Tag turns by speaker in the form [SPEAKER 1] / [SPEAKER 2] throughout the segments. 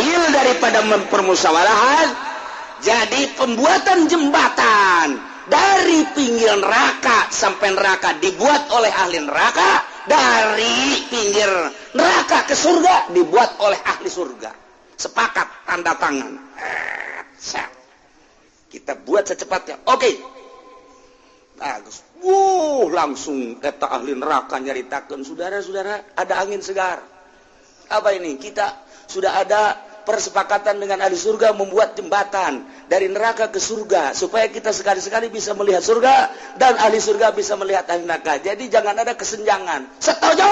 [SPEAKER 1] Hasil daripada permusyawarahan, jadi pembuatan jembatan dari pinggir neraka sampai neraka dibuat oleh ahli neraka, dari pinggir neraka ke surga dibuat oleh ahli surga. Sepakat tanda tangan. Kita buat secepatnya. Oke. Bagus. Wuh, langsung kata ahli neraka nyaritakeun, saudara-saudara, ada angin segar. Apa ini? Kita sudah ada persepakatan dengan ahli surga membuat jembatan dari neraka ke surga supaya kita sekali-sekali bisa melihat surga dan ahli surga bisa melihat ahli neraka. Jadi jangan ada kesenjangan. Setuju.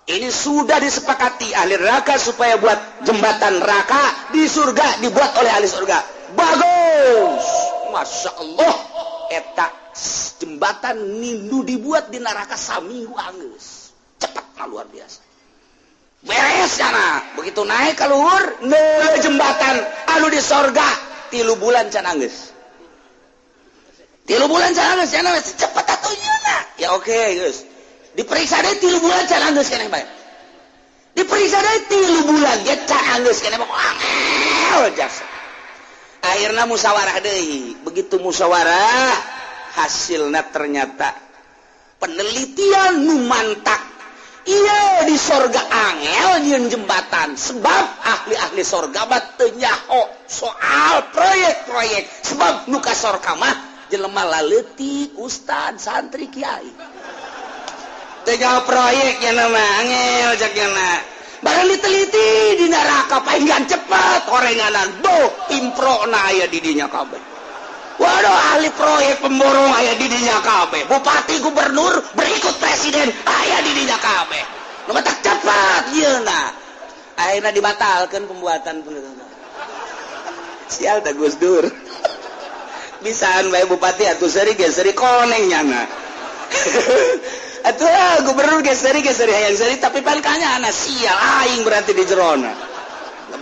[SPEAKER 1] Ini sudah disepakati ahli neraka supaya buat jembatan neraka di surga dibuat oleh ahli surga. Bagus. Masya Allah. Eta jembatan nindu dibuat di neraka saminggu anggeus. Cepat luar biasa. Beres sana. Begitu naik ke luhur, jembatan anu di sorga 3 bulan can anggeus. 3 bulan can anggeus, cenah cepet atuh nyeuna. Ya oke, geus. Diperiksa deui 3 bulan can anggeus keneh bae. Diperiksa deui 3 bulan ge can anggeus keneh mah angel jasa. Akhirna musyawarah deui. Begitu musyawarah, hasilna ternyata penelitian nu mantak. Iya di sorga angel nyieun jembatan sebab ahli-ahli sorga mah teu nyaho soal proyek-proyek sebab nu ka sorga mah jelema laleutik ustad santri kiai. Teu nyaho proyek nya mah angel cek nya. Barang diteliti di neraka palingan cepet orenganan boh improna aya di dinya kabeh. Waduh ahli proyek pemborong aya di dinya kabeh. Bupati gubernur berikut presiden aya di dinya kabeh. Nu matak cepat yeuna. Akhirna dibatalkeun pembuatan Sial tah Gus Dur. Bisaan bae bupati atuh seuri ge seuri koneng nyana. Atuh gubernur ge seuri hayang seuri tapi pan kanyana sial aing berarti di jerona.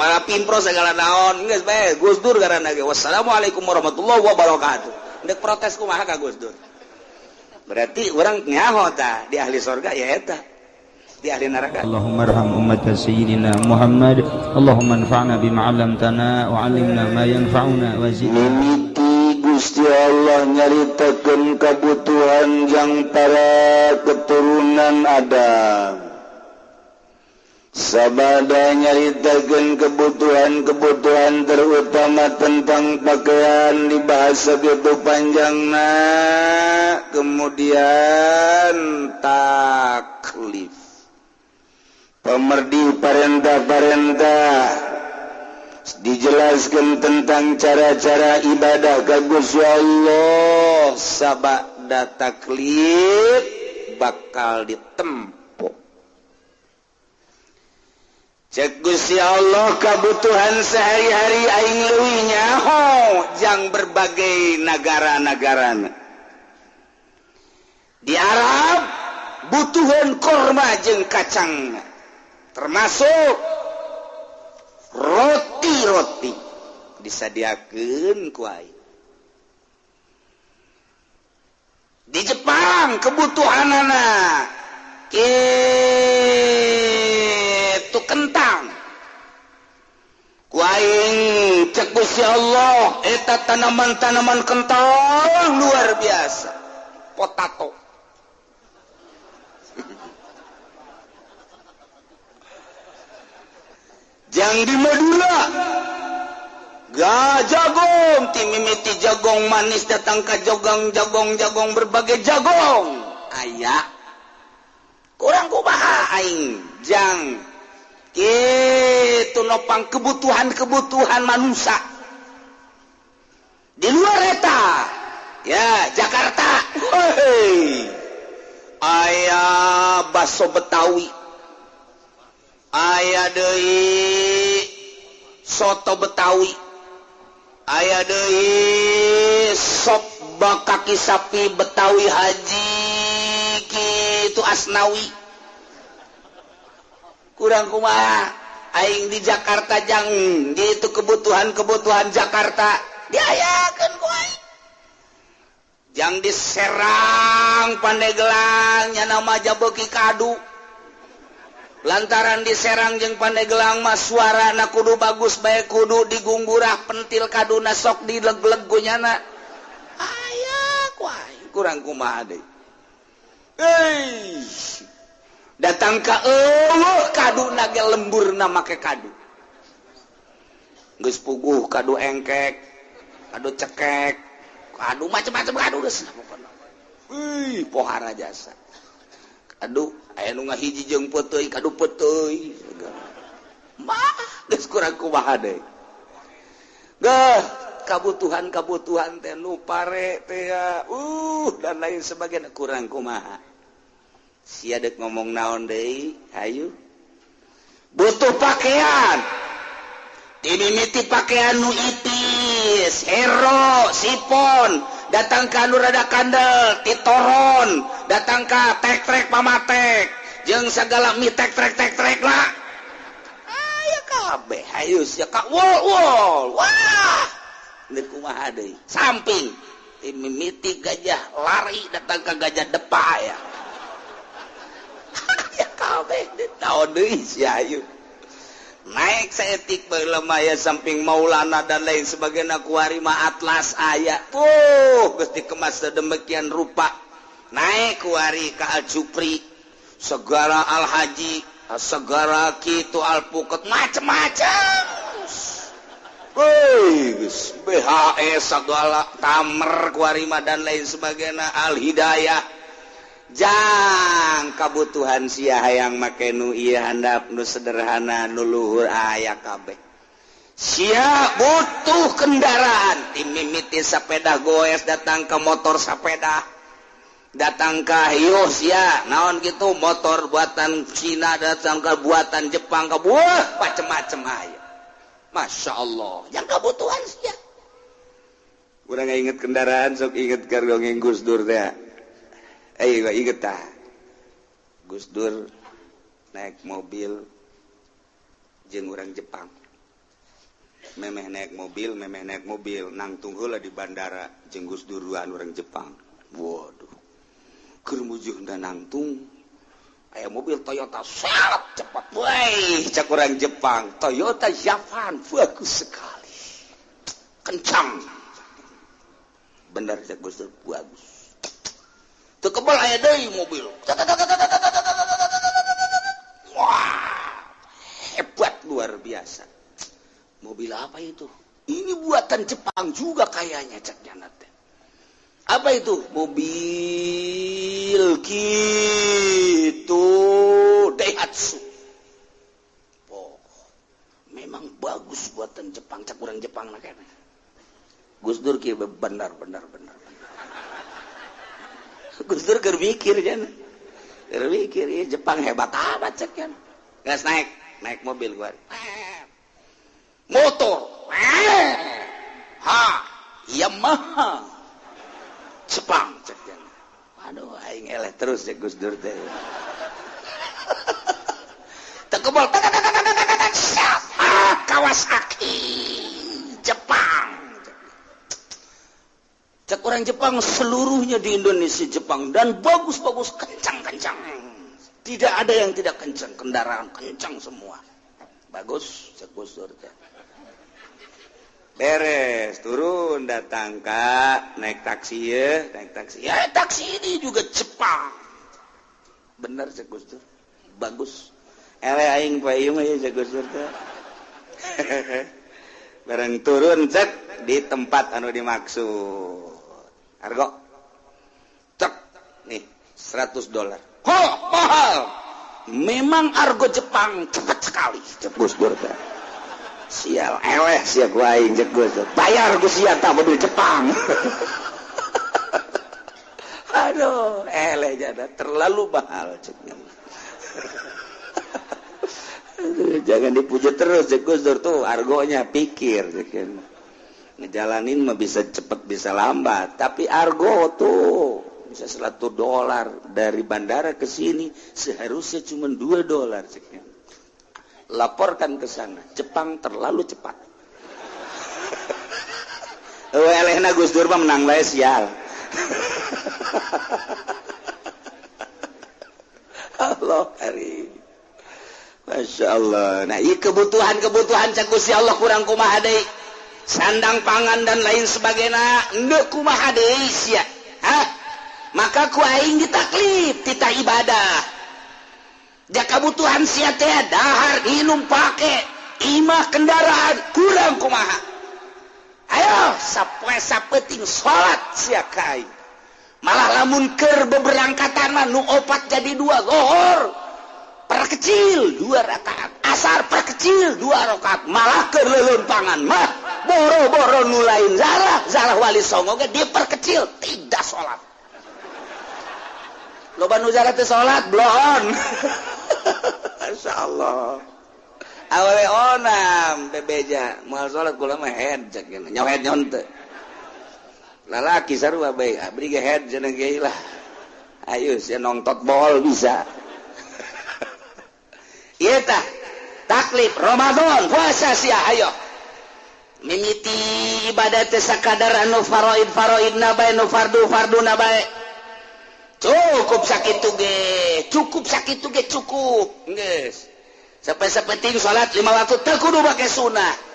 [SPEAKER 1] Para pimpro segala naon geus bae Gus Dur garana ge wassalamualaikum warahmatullahi wabarakatuh. Ndek protes kumaha ka Gus Dur. Berarti urang nyaho tah di ahli sorga ya eta. Di ahli neraka.
[SPEAKER 2] Allahumma arham ummat sayyidina Muhammad. Allahumma anfa'na bima 'allamtana wa 'allimna ma yanfa'una wa zidna.
[SPEAKER 3] Mimiti Gusti Allah nyaritakeun kabutuhan jang para keturunan Adam. Sabada nyaritakeun kebutuhan-kebutuhan terutama tentang pakaian dibahas begitu panjangna, kemudian taklif pemerdi parentah-parentah dijelaskan tentang cara-cara ibadah ka Gusti Allah. Sabada taklif bakal ditempuh. Cek Gusti Allah kebutuhan sehari-hari aing leuwih nyaho jang berbagai negara-negara. Di Arab butuhan korma jeung kacang, termasuk roti-roti disadiakeun ku aing. Di Jepang kebutuhanana kitu kentang. Ku aing cek Gusti Allah eta tanaman-tanaman kentang luar biasa. Potato. Jang di Madura ga jagong, timimiti jagong manis datang ka jogong jagong jagong berbagai jagong. Aya kurang kumaha aing jang kitu nopang kebutuhan-kebutuhan manusia di luar eta ya Jakarta. Hei aya baso Betawi, aya deui soto Betawi, aya deui sop bakaki sapi Betawi haji kitu Asnawi. Kurang kumaha aing di Jakarta jang gitu kebutuhan-kebutuhan Jakarta diayakeun ku aing. Jang di Serang Pandeglang nya nama jabeuki kadu.
[SPEAKER 1] Lantaran di Serang jeung Pandeglang mah suarana kudu bagus bae kudu digungburah pentil kaduna sok dileg-leg gunyana. Aya ku aing kurang kumaha deui. Euy. Datang ka eueuh kaduna ge lemburna make kadu. Geus puguh kadu engkek, kadu cekek, kadu macam-macam kadu geus pokona. Euy, pohara jasa. Aduh, aya nu ngahiji jeung peuteuy, kadu peuteuy. Mah, geus kurang kumaha deui. Geuh, kabutuhan-kabutuhan teh nu pare teh dan lain sebagainya kurang kumaha. Sia deuk ngomong naon deui, hayu. Butuh pakaian. Dimimiti pakaian nu ipis, hero, sipon, datang ka nu rada kandel, titoron, datang ka tek-trek pamatek, jeung segala mi tek-trek tek-trek lah. Aya kabeh, hayu sia ka wol wol. Wah, deuk kumaha deui? Samping dimimiti gajah lari datang ka gajah depa aya. Aya kabeh naon deui sia hayu. Naik seetik lemaya samping Maulana dan lain sebagainya kuari ma Atlas aya. Geus dikemas sedemikian rupa. Naik kuari ka Al Jupri, segala Al Haji, segala kitu alpuket macem-macem. Wih, BHS segala tamer kuari ma dan lain sebagainya Al Hidayah. Jang kabutuhan sia hayang make nu ieu handap nu sederhana nu luhur aya kabeh. Sia butuh kendaraan, timimiti sepeda goes datang ke motor sepeda, datang ke hiu sia naon gitu motor buatan Cina datang ke buatan Jepang ke buah macem-macem aya. Masya Allah, yang kebutuhan sia. Urang inget kendaraan sok inget keur dongeng Gus Dur teh. Ayo inget tah. Gus Dur naik mobil jeung urang Jepang. Memeh naik mobil nangtung heula di bandara jeung Gus Dur duaan urang Jepang. Waduh. Keur mujuhna nangtung aya mobil Toyota salap cepat. Woi, cak urang Jepang, Toyota Javan bagus sekali. Kencang. Bener cak Gus Dur, bagus. Teu kebal aya deui mobil. Wah, hebat luar biasa. Mobil apa itu? Ini buatan Jepang juga kayaknya cak jana teh. Apa itu? Mobil gitu Daihatsu. Oh, memang bagus buatan Jepang cak urang Jepang na kayaknya. Gus Dur kieu benar benar benar. Gus Dur keur mikir jana. Keur mikir ieu Jepang hebat amat cek kan. Geus naik mobil gua. Motor. Ha, Yamaha. Jepang cek jana. Aduh aing eleh terus cek Gus Dur teh. Teu kebal. Kawasaki Jepang. Cek orang Jepang seluruhnya di Indonesia Jepang dan bagus-bagus kencang-kencang. Tidak ada yang tidak kencang, kendaraan kencang semua. Bagus, cek Gus Dur teh. Beres, turun datang ka naik taksi ya, naik taksi. Ya, taksi ini juga Jepang. Bener cek Gus Dur. Bagus. Eleh aing poe ieu mah ya cek Gus Dur teh. Bareng turun cek di tempat anu dimaksud. Argo cek nih $100. Ho, mahal. Memang argo Jepang cepat sekali cek Gus Dur teh. Sial eleh sia ku aing cek Gus Dur. Bayar ku sia tah mobil Jepang. Aduh, eleh jada terlalu mahal cek. Jangan dipuji terus cek Gus Dur tuh argonya pikir cek. Ngejalanin mah bisa cepet bisa lambat, tapi argo tuh bisa $100 dari bandara ke sini seharusnya cuma $2 ceknya. Laporkan ke sana, Jepang terlalu cepat. Elehna Gus Dur mah menang bae sial. Allah karim. Masya Allah. Nah, ieu kebutuhan-kebutuhan cek Gusti Allah kurang kumaha deui? Sandang pangan dan lain sebagainya endeu kumaha deui sia? Hah? Maka ku aing ditaklif titah ibadah. Ja kabutuhan sia teh dahar, minum, pake, imah, kendaraan kurang kumaha? Ayo sapoe sapeting salat sia ka aing. Malah lamun keur beberangkatan mah nu opat jadi dua, lohor perkecil 2 rakaat, asar perkecil 2 rakaat, malah keur leuleumpangan mah boro-boro nu lain zarah, zarah wali songo ge diperkecil tidak salat. Loba nu zarah teu salat bloon. Masyaallah. Awewe onam bebeja moal salat kula mah head cek nyaho head nyaho teu. Lalaki sarua bae abdi ge head cenah ge lah. Ayo sia nongtot bol bisa. Ieu tah taklif Ramadan puasa sia ayo. Mimiti ibadah teh sakadar anu faraid faraidna bae nu fardu farduna bae. Cukup sakitu ge, cukup sakitu ge cukup. Geus. Sampai-sapeting salat 5 waktu teu kudu make sunah.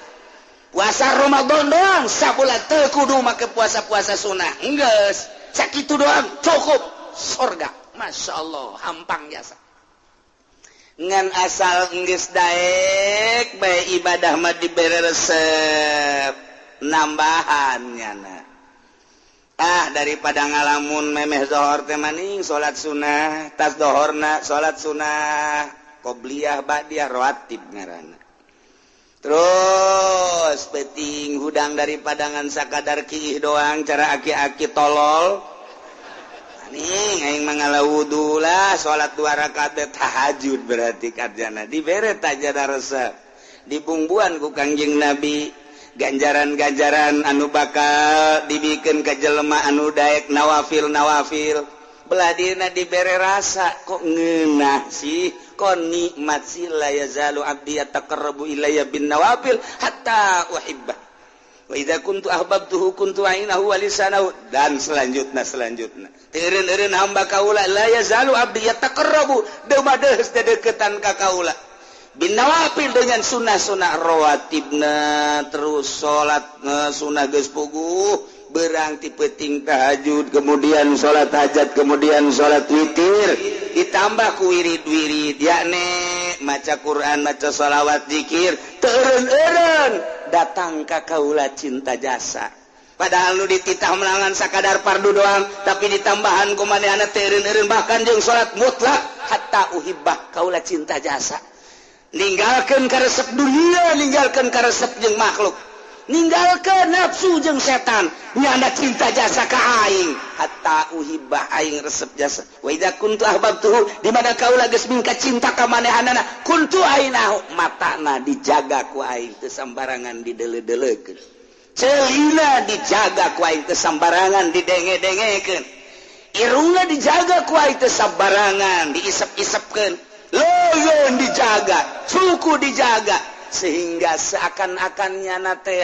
[SPEAKER 1] Puasa Ramadan doang sabulan teu kudu make puasa-puasa sunah. Geus, sakitu doang cukup surga. Masya Allah, hampang jasa. Ngan asal geus daek bae ibadah mah dibere resep nambahan nyana. Ah daripada ngalamun memeh zohor teh maning salat sunah, tas dohorna salat sunah, qobliyah ba'diyah rawatib ngaranna. Terus peting hudang daripada ngan sakadar kiih doang cara aki-aki tolol. Nih aing mangala wudu lah salat 2 rakaat tahajud berarti karjana dibere tajana resep. Dibungbuan ku Kangjeng Nabi ganjaran-ganjaran anu bakal dibikeun ka jelema anu daek nawafil-nawafil. Belah dina dibere rasa kok ngeunah sih, kok nikmat sih, la yazalu abdi yataqarrabu ilayya bin nawafil hatta uhibbah. Wa idza kuntu ahbabtuhu kuntu ainahu wa lisanahu dan selanjutna. Teureun-eureun hamba kaula la yazalu abdi yataqarrabu deumadeus dedeketan ka kaula bin nawafil dengan sunnah-sunnah rawatibna terus salat sunnah geus puguh berang ti peuting tahajud kemudian salat hajat kemudian salat witir ditambah ku wirid-wirid yakni maca Quran maca sholawat zikir teureun-eureun datang ka kaula cinta jasa. Padahal nu dititah melangan sakadar fardu doang tapi ditambahan ku manehna teureun-eureun bahkan jeung salat mutlak hatta uhibbah kaula cinta jasa. Ninggalkeun karesep dunia, ninggalkeun karesep jeung makhluk, ninggalkeun nafsu jeung setan, nyanda cinta jasa ka aing hatta uhibbah aing resep jasa. Wa idza kuntu ahbabtuhu di mana kaula geus mingka cinta ka manehanana kuntu ainahu matana dijaga ku aing teu sambarangan dideuleu-deleukeun, celina dijaga ku aing teu sambarangan didenge-dengekeun, irungna dijaga ku aing teu sambarangan diisep-isepkeun, leungeun dijaga, suku dijaga, sehingga seakan-akan nyana teh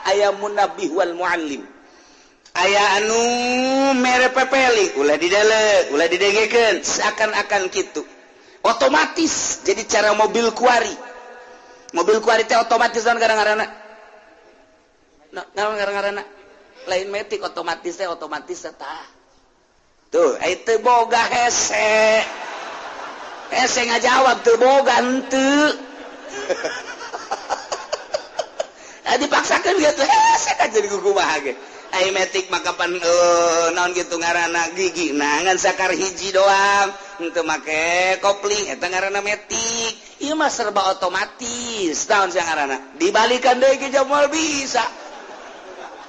[SPEAKER 1] aya munabih wal muallim, aya anu mere pepeli ulah didele ulah didengekeun, seakan-akan kitu otomatis. Jadi cara mobil kuari teh otomatis naon ngaranna, naon ngaranna lain metik otomatis teh otomatis tah tuh teu boga hese hese ngajawab teu boga henteu. Dipaksakan gitu hese kan jadi kumaha ge. Ai metik maka pan naon kitu ngaranna gigi nah ngan sakar hiji doang henteu make kopling eta ngaranna metik. Ieu mah serba otomatis naon sia ngaranna dibalikan deui ke moal bisa.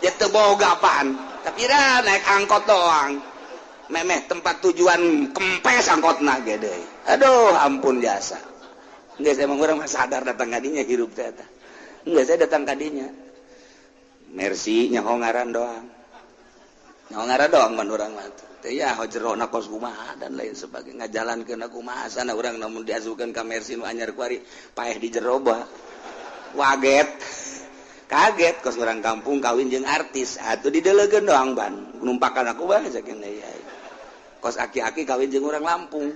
[SPEAKER 1] Ya teu boga apaan tapi ra naik angkot doang memeh tempat tujuan kempes angkotna ge deui. Aduh ampun jasa. Enggak, saya emang orang sadar datang kadinya hirup teh eta. Enggak, saya datang kadinya. Mercy nyaho ngaran doang. Nyaho ngaran doang man urang mah teh ya jerona kos kumaha dan lain sebagainya. Ngajalankeun kumaha sana urang namun diasukeun ka Mercy nu anyar kuari paeh di jero bah. Waget. Kaget kos urang kampung kawin jeung artis. Atuh didelegeun doang ban. Numpakan aku bae saking deui. Kos aki-aki kawin jeung urang Lampung.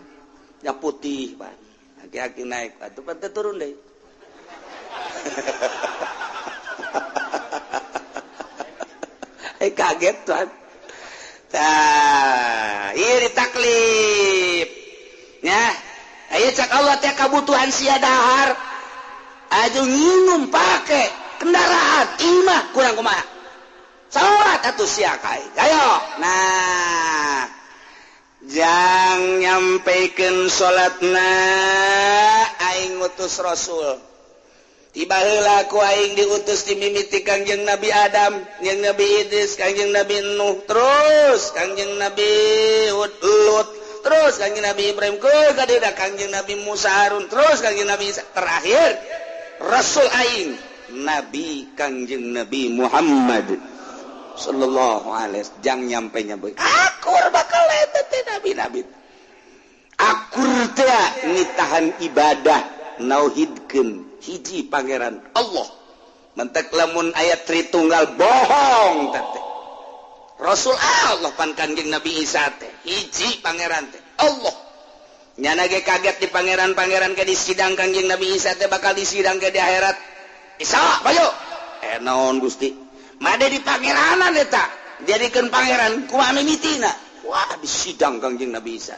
[SPEAKER 1] Nya putih ban. Aki-aki naik atuh pan teu turun deui. Kaget tuan. Tah, ieu ditaklif. Nya, aya cak Allah teh kabutuhan sia dahar. Aju nginum pake kendaraan imah kurang kumaha. Salat atuh sia kai. Ayo. Nah, jang nyampeikeun salatna aing ngutus rasul. Tiba heula ku aing diutus dimimiti Kangjeng Nabi Adam, jeung Nabi Idris, Kangjeng Nabi Nuh, terus Kangjeng Nabi Hud, Lut, terus Kangjeng Nabi Ibrahim, ke kadida Kangjeng Nabi Musa, Harun, terus Kangjeng Nabi Isa, terakhir Rasul aing Nabi Kangjeng Nabi Muhammad sallallahu alaihi wasallam. Jang nyampe nyampe akur bakal eta teh nabi-nabi. Akur teh nitahan ibadah nauhidkeun hiji pangeran Allah. Mentek lamun ayat Tritunggal bohong teh. Rasul Allah pan Kangjeng Nabi Isa teh hiji pangeran teh Allah. Nyana ge kaget di pangeran-pangeran ke disidang Kangjeng Nabi Isa teh bakal disidang ke di akhirat. Isa bayo. Naon Gusti? Made di pangeranan eta. Jadikeun pangeran kumaha mimitina? Wah disidang Kangjeng Nabi Isa.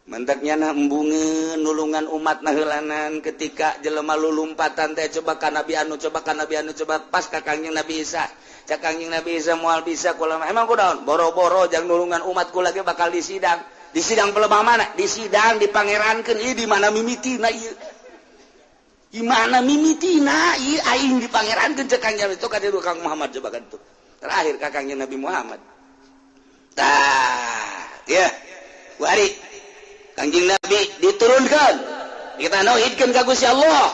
[SPEAKER 1] Mentaknya na embungeun nulungan umat na heulanan ketika jelema lulumpatan teh coba ka Nabi anu coba ka Nabi anu coba pas ka Kangjeng Nabi Isa. Cak Kangjeng Nabi Isa moal bisa kula emang kunaon? Boro-boro jang nulungan umat kula ge bakal disidang. Disidang pelebah mana? Disidang dipangerankeun ieu di mana mimitina ieu. Di mana mimitina ieu aing dipangerankeun cek Kangjeng itu ka dieu Kang Muhammad coba kan tuh. Terakhir ka Kangjeng Nabi Muhammad. Tah, ya. Wari Kangjeng Nabi diturunkan, kita nauhidkeun ka Gusti Allah.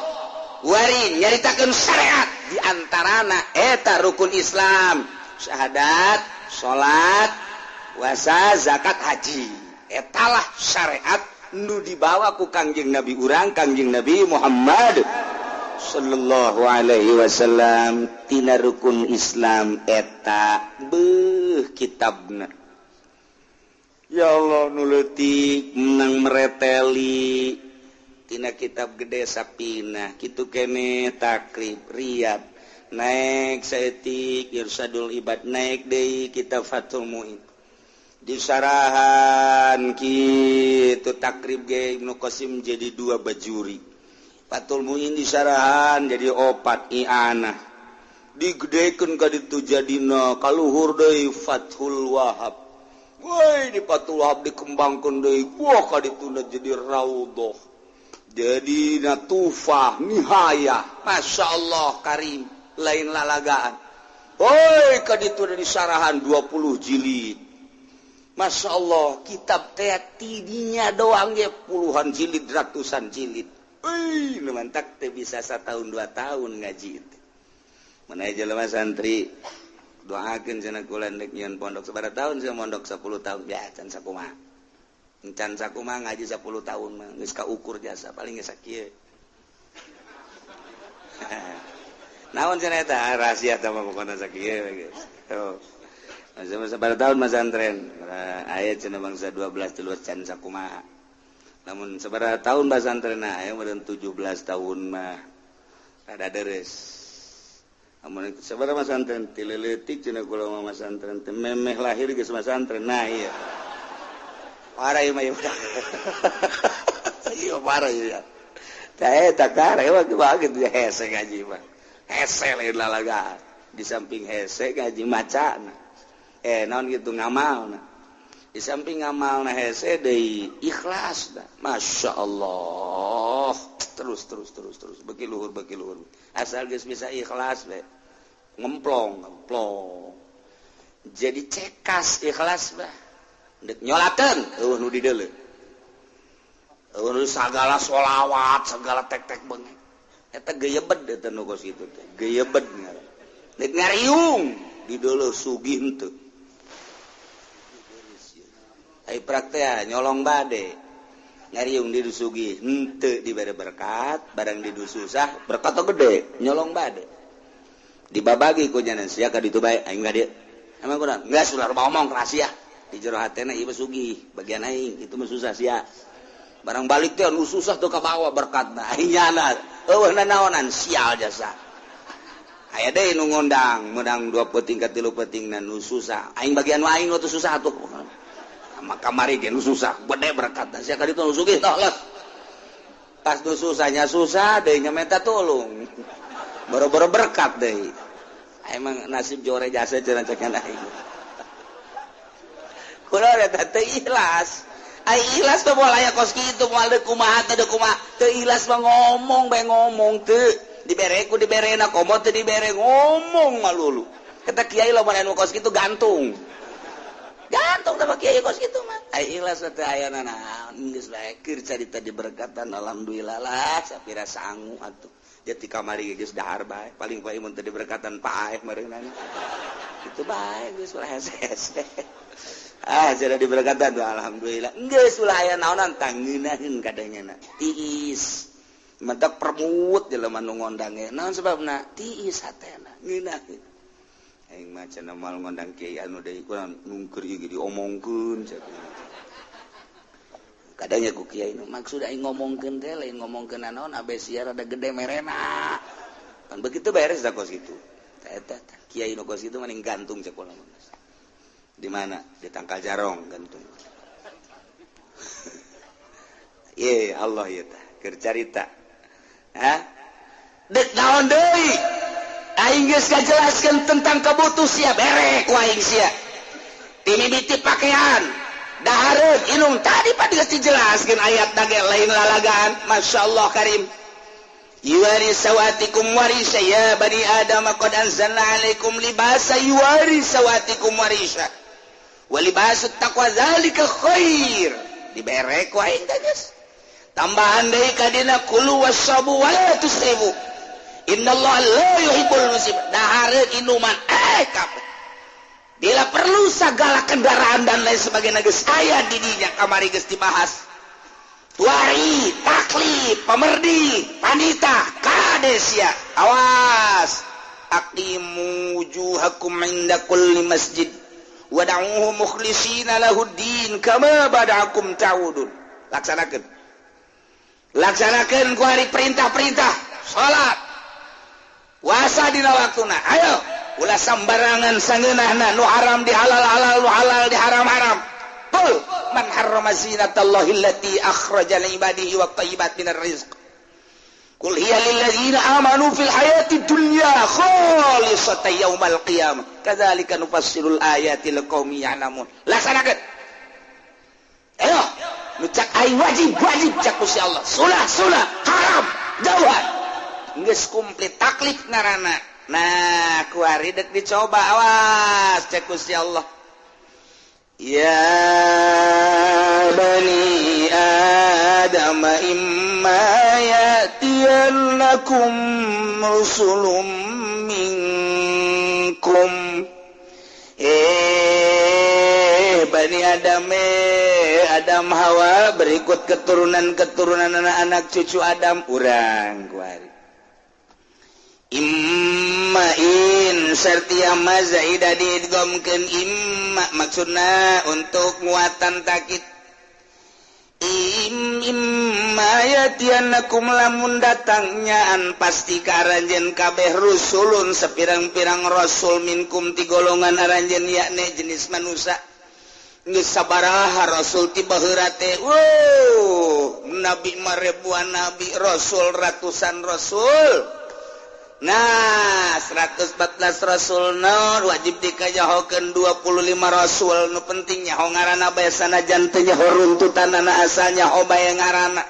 [SPEAKER 1] Wari nyaritakeun syariat di antarana eta rukun Islam, syahadat, salat, puasa, zakat, haji. Etalah syariat nu dibawa ku Kangjeng Nabi urang, Kangjeng Nabi Muhammad sallallahu alaihi wasallam. Tina rukun Islam eta beuh kitabna. Ya Allah nu leutik menang mereteli tina kitab gede sapina kitu kene takrib riyad naik saeutik irsadul ibad naik deui kitab Fathul Muin disarahan kitu takrib ge Ibnu Qasim jadi 2 bajuri Fathul Muin disarahan jadi 4 i'anah digedekeun ka ditu jadina kaluhur deui Fathul Wahab. Woi di Fathul Wahab dikembangkeun deui wah ka dituna jadi raudhah jadi natufah nihayah masyaallah karim lain lalagaan. Woi ka dituna disarahan 20 jilid masyaallah kitab teh tidinya doang ge puluhan jilid ratusan jilid. Euy nu mantak teh bisa 1 tahun 2 tahun ngaji teh. Mana jelema santri doakeun cenah kula rek nyieun pondok sabaraha tahun sia mondok 10 tahun ya can sakumaha. Can sakumaha ngaji 10 tahun mah geus kaukur jasa paling geus sakieu. Naon cenah eta rahasia tah mah pokona sakieu geus. Oh. Masa sabaraha tahun masantren aya cenah bangsa 12 13 can sakumaha. Lamun sabaraha tahun basantrenna aya meureun 17 tahun mah rada deres. Amun sabaraha masantren ti leutik cenah kula mah masantren teh memeh lahir geus masantren. Nah ieu. Parah ieu mah ieu. Ieu parah ieu. Tah eta kareh mah kitu hese ngaji mah. Hese lain lalagaan. Di samping hese ngaji macana. Naon gitu ngamalna. Di samping ngamalna hese deui ikhlas dah. Masya Allah. Terus terus terus terus beki luhur beki luhur. Asal geus bisa ikhlas we. Ngemplong ngemplong. Jadi cekas ikhlas bah. Deuk nyolakeun eueuh nu dideuleu. Eueuh nu sagala sholawat, segala tek-tek beungeut. Eta geuyeubed eta nu kos kitu teh. Geuyeubed ngaran. Deuk ngariung dideuleu sugih henteu. Ai praktea nyolong bade. Ngariung di sugih henteu dibere berkat, barang di susah berkat gede nyolong bade. Dibabagi ku nyanan sia ka ditu bae aing ka dieu. Emang kurang? Geus ulah loba omong rahasia. Di jero hatena ieu sugih, bagian aing itu mah susah sia. Barang balik teh nu susah tuh kabawa berkatna. Aing nyana eueuh nanaonan sial jasa. Aya deui nu ngondang, menang 2 peuting ka 3 peuting na nu susah. Aing bagian aing nu susah atuh. Maka kamari ge nu susah, gede berkatna. Sia ka ditu nu sugih toh lah. Pas nu susahnya susah deui nya minta tolong. Boro-boro berkat deui. Emang nasib jore jasa cenah cek aing. Kula eta teu ikhlas. Ai ikhlas teh moal aya kos kitu, moal deuk kumaha teh deuk kumaha. Teu ikhlas mah ngomong bae ngomong teu. Dibere ku diberena komo teu dibere ngomong malulu. Eta kiai lamun anu kos kitu gantung. Gantung teh kiai kos kitu mah. Ai ikhlas teh aya nanaon geus bae keur carita diberkatan alhamdulillah lah sapira sangu atuh. Jadi kamari geus dahar bae paling bae mun teu diberkatan paeh meureunana. Kitu bae geus ulah hese-hese. Ah jadi diberkatan tuh alhamdulillah. Geus ulah aya naonan tangeunaheun kadangna. Tiis. Mentak permut jelema nu ngondang ge. Naon sebabna? Tiis hatena ngeunaheun. Aing mah cenah moal ngondang kiai anu deui kurang nungkeur ieu ge diomongkeun cenah. Kadangnya ku kiai nu maksud aing ngomongkeun teh lain ngomongkeun naon abe sia rada gede merena. Kan begitu beres da kos kitu. Eta kiai nu kos kitu mending gantung cek kula. Di mana? Di tangkal jarong gantung. Ye Allah ieu tah keur carita. Hah? Dek naon deui? Aing geus ngajelaskeun tentang kebutuh sia bere ku aing sia. Timimiti pakaian, dahareun, inum tadi pan geus dijelaskeun ayat ge lain lalagaan. Masyaallah karim. Yuwari sawatikum warisa ya bani Adam qad anzalna alaikum libasa yuwari sawatikum warisa. Walibasut taqwa zalika khair. Dibere ku aing teh geus. Tambahan deui ka dina kulu wasabu wa la tusrifu. Innallaha la yuhibbul musrifin. Dahareun inuman kabeh. Bila perlu segala kendaraan dan lain sebagainya geus aya di dinya kamari geus dibahas. Tuari, taklif, pemerdi, panita, kadesia. Awas. Aqimu wujuhakum inda kulli masjid wad'uuhu mukhlishina lahuddin kama bada'akum ta'udun. Laksanakeun. Laksanakeun ku hari perintah-perintah salat. Puasa dina waktuna. Ayo, ulah sambarangan sangeunahna nu haram di halal-halal, nu halal di haram-haram. Qul man harrama zinatallahi allati akhraja li ibadihi wat thayyibat minar rizq. Qul hiya lil ladzina amanu fil hayati dunya khalisatan yaumal qiyamah. Kadzalika nufassilul ayati liqaumin ya'lamun. Laksanakeun. Ayo, nu cak aing wajib wajib cak Gusti Allah. Sunah sunah, haram jauhan. Geus komplit taklif ngaranna. Nah, kuari dek dicoba awas cek Gusti Allah. Ya bani Adam imma ya'tiyannakum rusulun minkum. Bani Adam, Adam Hawa berikut keturunan-keturunan anak-anak cucu Adam urang kuari. Imma in sertia ma zaidah diidghamkeun imma maksudna untuk muatan takit. Imma yatianakum lamun datangnyaan pasti ka aranjeun kabeh rusulun sepirang-pirang rasul minkum ti golongan aranjeun yakni jenis manusia. Geus sabaraha rasul ti baheula teh. Wuh, nabi mah ribuan nabi, rasul ratusan rasul. Nah, 114 rasul nu wajib dikajahokeun 25 rasul nu penting nyaho ngaranna bae sanajan teu nyaho runtutanana asal nyaho bae ngaranna.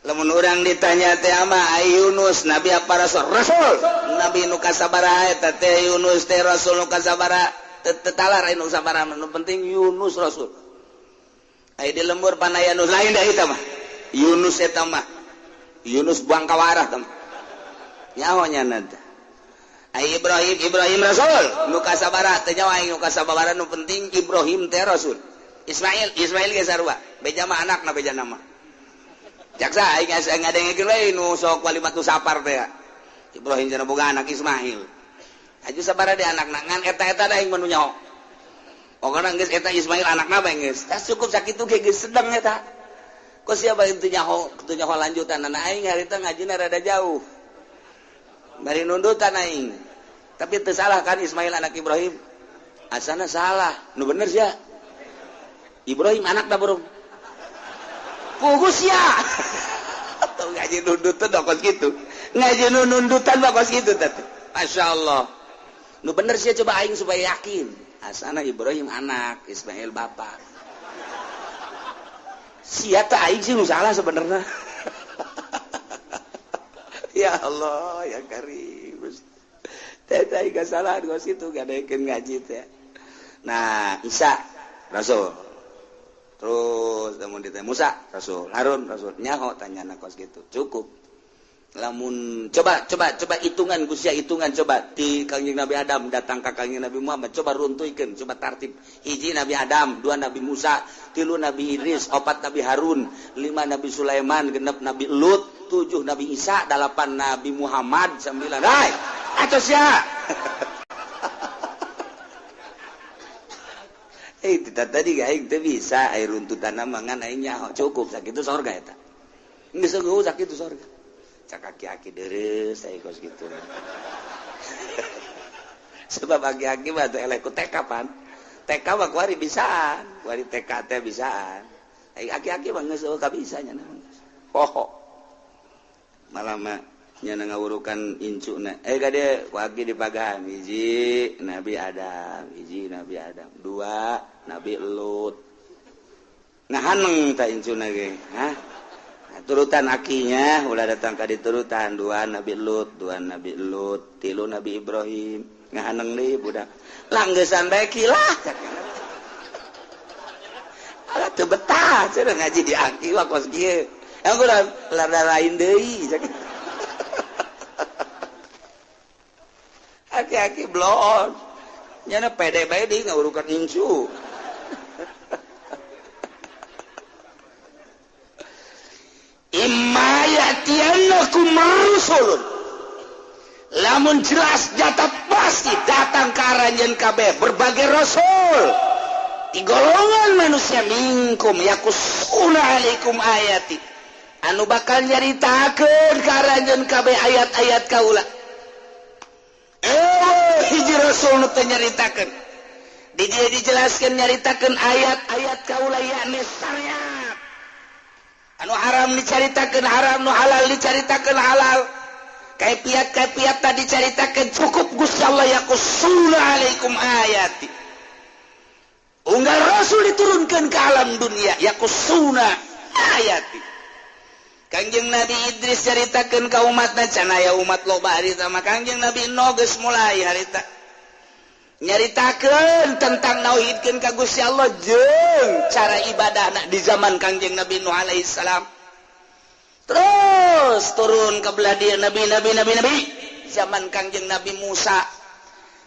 [SPEAKER 1] Lamun urang ditanya teh ama Yunus nabi apa rasul? Rasul. Nabi nu kasabaraha eta teh Yunus teh rasul nu kasabaraha teu talar nu sabaraha nu penting Yunus rasul. Aya di lembur panaya nu lain da eta mah. Yunus eta mah. Yunus buang kawarah teh. Nyaho nya teh. Ai Ibrahim, Ibrahim rasul nu kasabaraha teh nyawa aing nu kasabaraha nu penting Ibrahim teh rasul. Ismail, Ismail ge sarua. Beja mah anakna beja nama. Jaksa aing ngadengekeun we nu sok walimatu sapar teh. Ibrahim cenah boga anak Ismail. Aju sabaraha di anakna ngan eta-eta da aing mah nu nyaho. Pokona geus eta Ismail anakna bae geus. Tah cukup sakitu ge geus sedeng eta. Kok siapa itu nyaho, itu nyaho lanjutan anak aing harita ngajina rada jauh. Bari nundutan aing. Tapi teu salah kan Ismail anak Ibrahim? Asana salah. Nu bener sia. Ibrahim anak da burung. Pugus ya. Tuh ngaji nundutan kos kitu. Ngaji nundutan mah kos kitu teh. Masyaallah. Nu bener sia coba aing supaya yakin. Asana Ibrahim anak, Ismail bapak. Sia teh aing sih nu salah sebenarnya. Ya Allah, ya Karim. Teh teh gak salah kos kitu gadekeun ngaji teh. Nah, Isa Rasul. Terus lamun ditanya Musa Rasul, Harun Rasul, nyaho tanyana kos kitu. Cukup. Lamun coba coba coba hitungan Gusia hitungan coba di Kangjeng Nabi Adam datang ka Kangjeng Nabi Muhammad, coba runtuhkeun, coba tartib. Hiji Nabi Adam, dua Nabi Musa, tilu Nabi Idris, opat Nabi Harun, lima Nabi Sulaiman, genep Nabi Lut, tujuh Nabi Isa, delapan Nabi Muhammad, sembilan. Hai, atos ya. Tidak tadi aing teu bisa air runtutan mangan aing nyaho cukup sakitu sorga eta. Geus eueuh sakitu sorga. Cak aki-aki dereus aya kos kitu. Sebab aki-aki mah teu eleh ku TK pan. TK mah kuari bisaan, kuari TK teh bisaan. Aing aki-aki mah geus eueuh kabisa nya poho. Malah mah nya ngawurukan incuna. Kade ku aki dipagahan hiji Nabi Adam, hiji Nabi Adam, dua Nabi Lut. Nah haneng ta incuna ge, hah? Nah, turutan akinya ulah datang ka diturutan dua Nabi Lut, dua Nabi Lut, tilu Nabi Ibrahim. Ngahaneng deui budak. Langgesan bae kilah. Ala teu betah cenah ngaji di aki mah kos kieu. Yang kurang lada lain deui. Aki-aki bloon. Nyana pede bae deui ngawurukan incu. Imma ya'tiyannakum rusulun. Lamun jelas nyata pasti datang ka aranjeun kabeh berbagai rasul. Di golongan manusia minkum yakusuna alaikum ayati. Anu bakal nyaritakeun ka aranjeun kabeh ayat-ayat kaula. Hiji rasul nu teu nyaritakeun. Di dieu dijelaskeun nyaritakeun ayat-ayat kaula yakni syariat. Anu haram dicaritakeun haram, nu halal dicaritakeun halal. Kaifiat-kaifiat tadi dicaritakeun cukup Gusti Allah yaqusuna alaikum ayati. Unggal rasul diturunkan ke alam dunia yaqusuna ayati. Kangjeng Nabi Idris caritakeun ka umatna can aya umat loba harita mah Kangjeng Nabi Nuh geus mulai harita. Nyaritakeun tentang nauhidkeun ka Gusti Allah jeung cara ibadahna di zaman Kangjeng Nabi Nuh alaihi salam. Terus turun ke belah dia nabi nabi nabi nabi zaman Kangjeng Nabi Musa,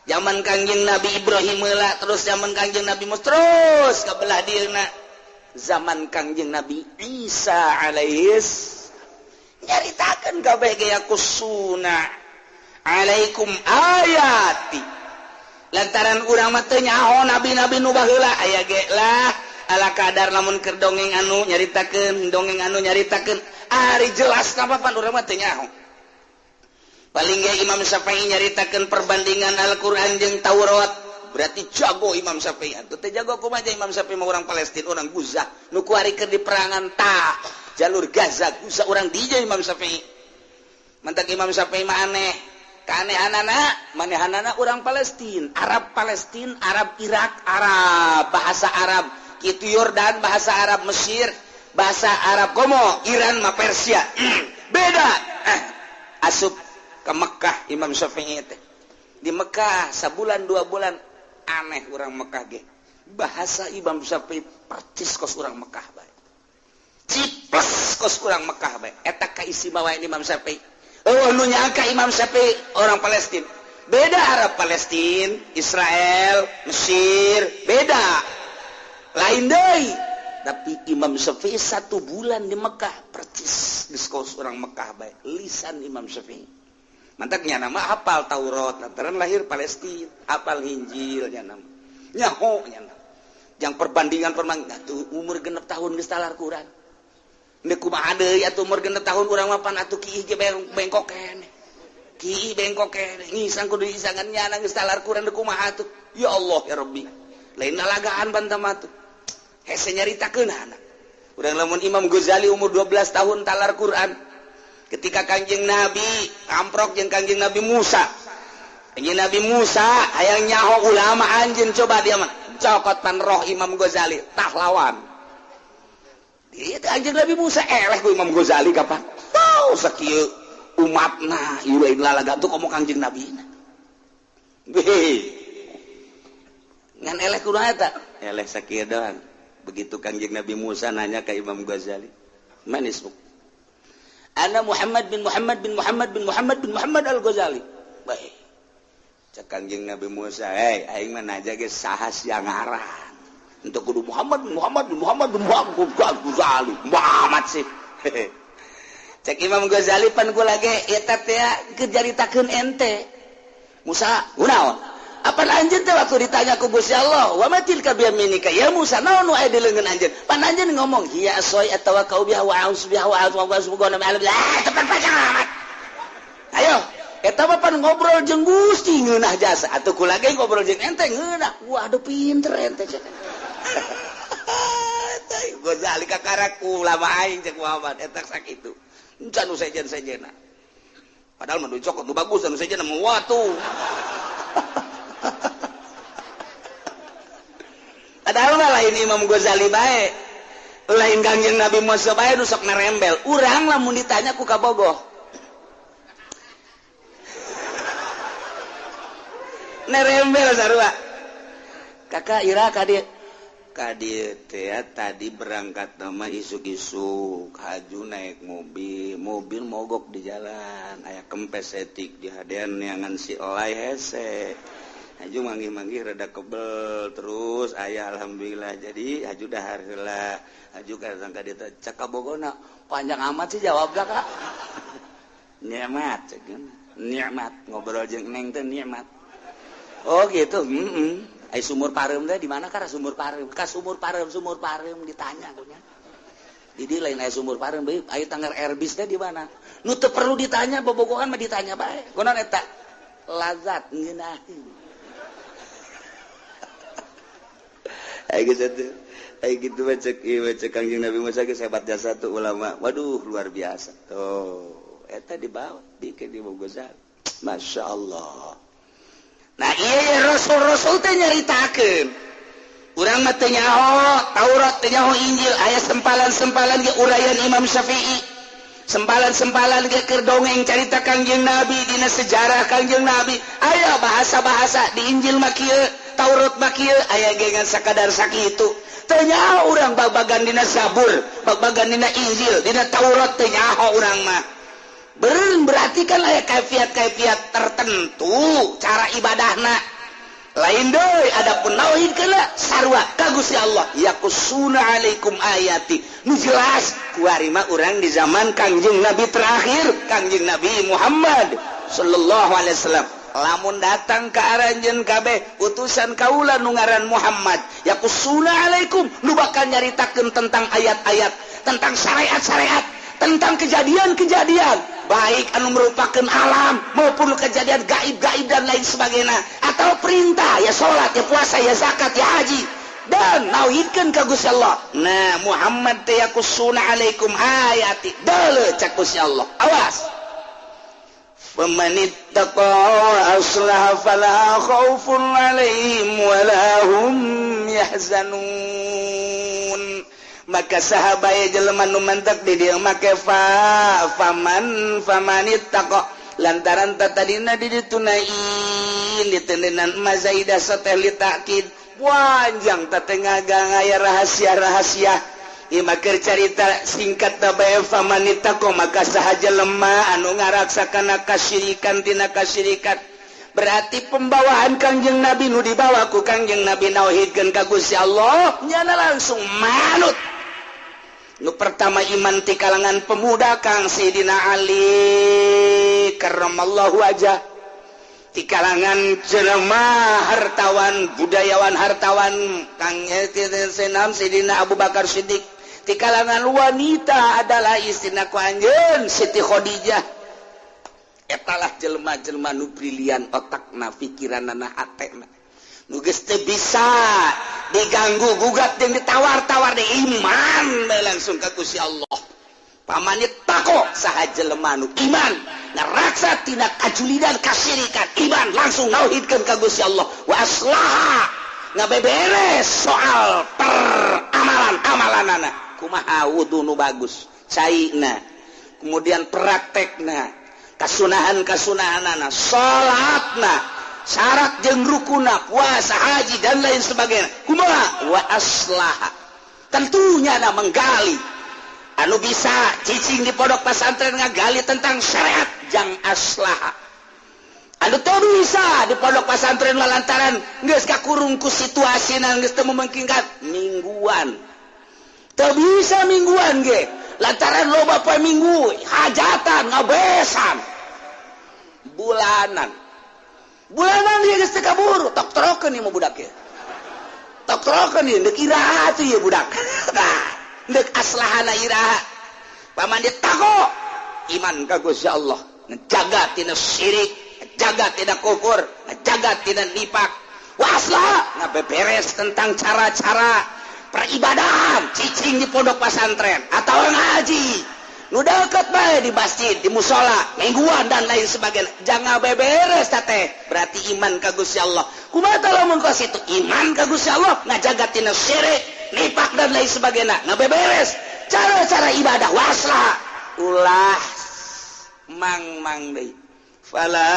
[SPEAKER 1] zaman Kangjeng Nabi Ibrahim heula, terus zaman Kangjeng Nabi Musa, terus ke belah dieuna zaman Kangjeng Nabi Isa alaihis. Nyaritakeun kabeh ge yakusuna alaikum ayati. Lantaran urang mah teu nyaho nabi-nabi nu baheula aya ge lah ala kadar lamun keur dongeng anu nyaritakeun, dongeng anu nyaritakeun ari jelas napa pan urang mah teu nyaho. Paling ge Imam Syafi'i nyaritakeun perbandingan Al-Qur'an jeung Taurat, berarti jago Imam Syafi'i. Atuh teh jago kumaha Imam Syafi'i mah urang Palestina, urang Gaza, nu kuari keur di perangan ta jalur Gaza, Gaza urang dieu Imam Syafi'i. Mantak Imam Syafi'i mah aneh. Kaanehanana, manehanana urang Palestina, Arab Palestina, Arab Irak, Arab bahasa Arab, kitu Yordan bahasa Arab Mesir, bahasa Arab komo, Iran mah Persia. Beda. Asup ke Mekah Imam Syafi'i teh. Di Mekah sabulan dua bulan aneh urang Mekah ge. Bahasa Imam Syafi'i percis kos urang Mekah bae. Ciples kos urang Mekah bae. Eta kaistimewaan Imam Syafi'i. Oh, nu nyangka Imam Syafi'i orang Palestina. Beda Arab Palestina, Israel, Mesir, beda. Lain deui. Tapi Imam Syafi'i 1 bulan di Mekah percis geus kos urang Mekah bae. Lisan Imam Syafi'i. Mantaknya nama hafal Taurat, lantaran lahir Palestina, hafal Injil nya nama. Nyaho nya nama. Jang perbandingan tuh umur 6 tahun geus talar Quran. Ndek kumaha deui atuh umur 6 tahun urang mah pan atuh kiih ge bengkok keneh. Kiih bengkok keneh ngisang kudu isangan nyana geus talar Quran deuk kumaha atuh. Ya Allah ya Rabbi. Lain lalagaan bantam atuh. Hese nyaritakeun anak. Urang lamun Imam Ghazali umur 12 tahun talar Quran. Ketika Kangjeng Nabi amprok jeung Kangjeng Nabi Musa. Kangjeng Nabi Musa hayang nyaho ulama anjeun coba dia mah. Cokot pan roh Imam Ghazali tah lawan. Itu anjeun Nabi Musa eleh ku Imam Ghazali kapan? Tau sakieu umatna ieu lain lalaga tuh komo Kangjeng Nabi na. Beuh. Ngan eleh kumaha eta? Eleh sakieu doang. Begitu Kangjeng Nabi Musa nanya ke Imam Ghazali, "Man ismuk?" Ana Muhammad bin Muhammad bin Muhammad bin Muhammad bin Muhammad Al-Ghazali. Baik. Cek Kangjeng Nabi Musa, "Hei, aing mah naja ge saha sia ngaran?" Untuk kudu Muhammad bin Muhammad bin Muhammad bin Muhammad Ghazali. Muhammad sih. Cek Imam Ghazali pan kula ge eta teh keur caritakeun ente. Musa, kunaon? Apa anjeun teh waktu ditanya ku Gusti Allah, "Wa ma tilka bi yaminika?" Ya Musa, naon nu aya di leungeun anjeun? Pan anjeun ngomong, "Hiya asoi atawakkau biha wa a'udzu biha wa a'udzu biha wa tepat panjang amat. Ayo, eta mah pan ngobrol jeung Gusti ngeunah jasa. Atuh kula ge ngobrol jeung ente ngeunah. Waduh pinter ente cek. Ghazali kakarak ulama aing cek Muhammad eta sakitu. Encan nu sejen-sejena. Padahal mah cokot nu bagus anu sejen mah watu. Padahal mah lain Imam Ghazali bae. Lain Kangjeng Nabi Musa bae nu sok nerembel. Urang lamun ditanya ku kabogoh. Nerembel sarua. Kakak ira ka dieu. Ka dieu teh tadi berangkat nama isuk-isuk, haju naik mobil, mobil mogok di jalan, aya kempes etik di hadean neangan si elai hese. Haju manggih-manggih rada kebel terus aya alhamdulillah jadi haju dahar heula. Haju ka sangka dieu teh cek kabogona panjang amat sih jawabna Kak. Nikmat cek nikmat ngobrol jeung neng teh nikmat. Oh gitu. Heeh. Ai sumur pareum teh di mana ka sumur pareum? Ka sumur pareum ditanya kunya. Di dieu lain aya sumur pareum bae, aya tanggar Airbus teh di mana? Nu teu perlu ditanya bobogohan mah ditanya bae. Kunaon eta? Lazat ngeunaheun. Ai geus atuh. Ai kitu mah cek ieu cek Kangjeng Nabi Musa geus hebat jasa tuh ulama. Waduh luar biasa. Tuh, eta dibawa bikin di Ghazali. Masya Allah. Nah iya rasul-rasul teh nyaritakeun. Urang mah teu nyaho Taurat, teu nyaho Injil, aya sempalan-sempalan ge uraian Imam Syafi'i. Sempalan-sempalan ge keur dongeng carita Kangjeng Nabi dina sejarah Kangjeng Nabi. Aya bahasa-bahasa di Injil mah kieu, Taurat mah kieu, aya ge ngan sakadar sakitu. Teu nyaho urang bag-bagan dina Zabur, bag-bagan dina Injil, dina Taurat teu nyaho urang mah. Berarti kan aya kaifiat-kaifiat tertentu cara ibadahna lain deui adapun tauhid keuna sarua ka Gusti Allah yaqusuna alaikum ayati nu jelas kuari mah urang di zaman Kangjeng Nabi terakhir Kangjeng Nabi Muhammad sallallahu alaihi wasallam lamun datang ka aranjeun kabeh utusan kaula nu ngaran Muhammad yaqusuna alaikum nu bakal nyaritakeun tentang ayat-ayat tentang syariat-syariat tentang kejadian-kejadian baik anu merupakan alam maupun kejadian gaib-gaib dan lain sebagainya atau perintah ya salat ya puasa ya zakat ya haji dan nauhidkeun ka Gusti Allah. Nah Muhammad teh yaqusuna alaikum ayati deuleu cak Gusti Allah awas famanittaqa aslaha fala khaufun alaihim wala hum yahzanun. Maka sahabat jelema nu mantek di dieu make fa faman famanittaqa lantaran tatadina di ditunain ditendenan mazaidah sateh li ta'kid panjang tateh aya rahasia-rahasia ieu mah keur carita singkat bae famanittaqa maka saha jelema anu ngaraksa kana kasyirikan tina kasyirikan berarti pembawaan Kangjeng Nabi nu dibawa ku Kangjeng Nabi nauhidkeun ka Gusti Allah nyana langsung manut. Nu pertama iman ti kalangan pemuda Kang Sidina Ali karramallahu wajah ti kalangan jelema hartawan budayawan hartawan Kang Senam Sidina Abu Bakar Siddiq Di kalangan wanita adalah istrina ku anjeun, Siti Khadijah. Etalah jelema-jelema nu brilian otakna, pikiranana, hatena, nu geus teu bisa diganggu gugat jeung ditawar-tawar di iman bae langsung ka Gusti Allah. Pamane tako saha jelema nu iman ngaraksa tina kajulidan, kasyirikan, iman langsung nauhidkeun ka Gusti Allah, wa aslaha, ngabeberes soal peramalan amalanana, kumaha wudu nu bagus caina, kemudian praktekna, kasunahan kasunahanana, salatna, syarat jeung rukuna, puasa, haji, dan lain sebagainya, kumaha wa aslaha. Tentunya na menggali anu bisa cicing di pondok pesantren, ngagali tentang syariat jang aslaha. Anu teu bisa di pondok pesantren lantaran geus kakurung ku situasi, geus teu memungkinkan mingguan, teu bisa mingguan ge lantaran loba poe Minggu hajatan, ngabesan, bulanan bulanan ieu geus teu kaburu, tok trokeun ieu mah budak ieu, tok trokeun ieu, deuk iraha atuh ieu budak? Tah, deuk aslahana iraha? Paman dia tako iman ka Gusti Allah, ngejaga tina syirik, ngejaga tina kufur, ngejaga tina nifak, wa aslaha, ngabeberes tentang cara-cara peribadahan, cicing di pondok pesantren atau ngaji nu deket bae di masjid, di musola, mingguan, dan lain sebagainya, jangan beberes teh berarti iman ka Gusti Allah. Kumaha lamun kos itu iman ka Gusti Allah, ngajaga tina syirik, nifak, dan lain sebagainya, ngabeberes cara-cara ibadah, waslah, ulah mang-mang deui, fala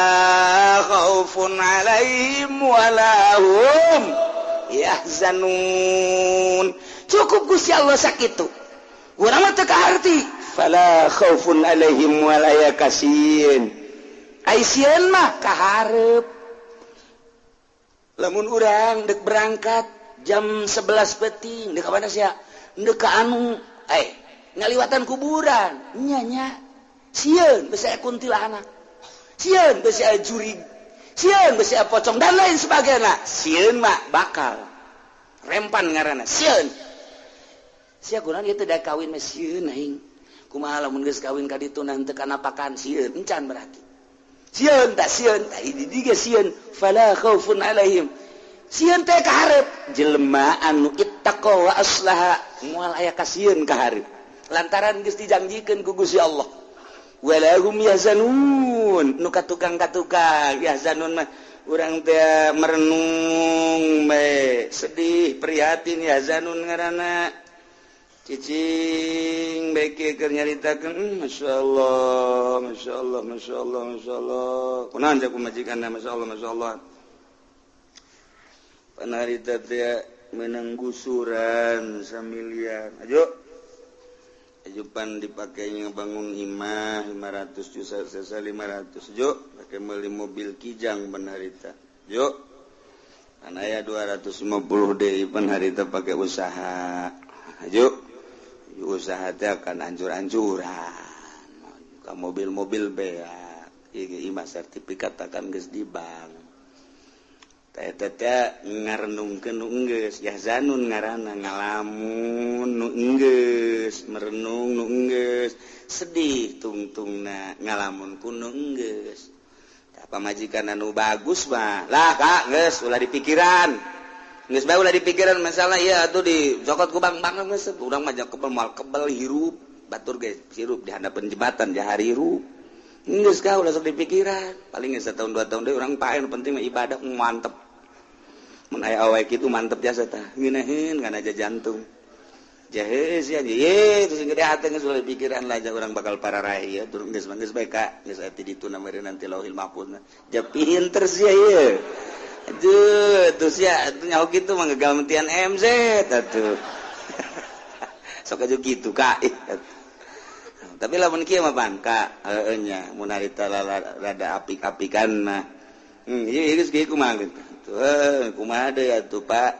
[SPEAKER 1] khaufun alaihim wala hum yahzanun. Cukup Gusti Allah sakitu, urang mah teu kaharti. Fala khaufun alaihim wala yakasieun, ai sieun mah kaharep. Lamun urang dek berangkat jam 11 peuting, dek ka mana sia? Dek ka anu, ngaliwatan kuburan nya nya sieun besi aya kuntilanak, sieun besi aya jurig, sieun besi aya pocong, dan lain sebagainya. Sieun mah bakal rempan ngaranna sieun. Sia kunaon ieu teh kawin mah sieun aing, kumaha lamun geus kawin ka ditu nanti kana pakan, sieun encan berarti sieun tak sieun tak ini ge sieun. Fala khaufun alaihim, sieun teh kaharep. Jelema anu ittaqa wa aslaha moal aya kasieun kaharep lantaran geus dijanjikeun ku Gusti Allah. Wala hum yahzanun, nu katukang-katukang yahzanun mah urang teh merenung bae, sedih, prihatin, yahzanun ngaranna. Cicing bae keur nyaritakeun, masyaallah, masyaallah, masyaallah, masyaallah, kunaon ku majikanna, masyaallah, masyaallah, panarita teh menang gusuran samiliar ayo ajupan dipakainya bangun imah 500 juta, sesa 500 jo pakai beli mobil Kijang panharita jo anaya 250 deui panharita pakai usaha jo. Usaha teh akan hancur-hancuran ka mobil-mobil beak, ieu imah sertifikat akan geus di bank teh teh ngarenungkeun nu enggeus. Yahzanun ngaranna ngalamun nu enggeus, merenung nu enggeus, sedih tungtungna ngalamun ku nu enggeus. Tah, pamajikan anu bagus mah lah, Kak, geus ulah dipikiran, geus bae ulah dipikiran masalah ieu atuh dicokot ku bank-bank geus. Urang mah kebel moal kebel hirup batur ge, hirup di handapeun jembatan jahari hirup geus ka ulah sok dipikiran. Paling geus setahun 2 tahun deui urang pae, nu penting mah ibadah mantep. Mun aya awewe kitu mantep jasa tah ngeunaheun kana aja jantung jahe sia ye terus gede hate, geus ulah dipikiran lah aja urang bakal pararai ya turun geus geus bae ka geus aya ti ditu meureun nanti Lauhil Mahfuz ja pinter sia ieu. Aduh, terus ya, nyaho gitu mah ngegalmentian MZ atuh. Sok aja gitu, Kak. Tapi lamun kieu mah pan, Kak, heueuh nya mun harita rada apik-apikan mah. Ieu geus kieu kumaha gitu. Tuh, kumaha deui atuh, Pak?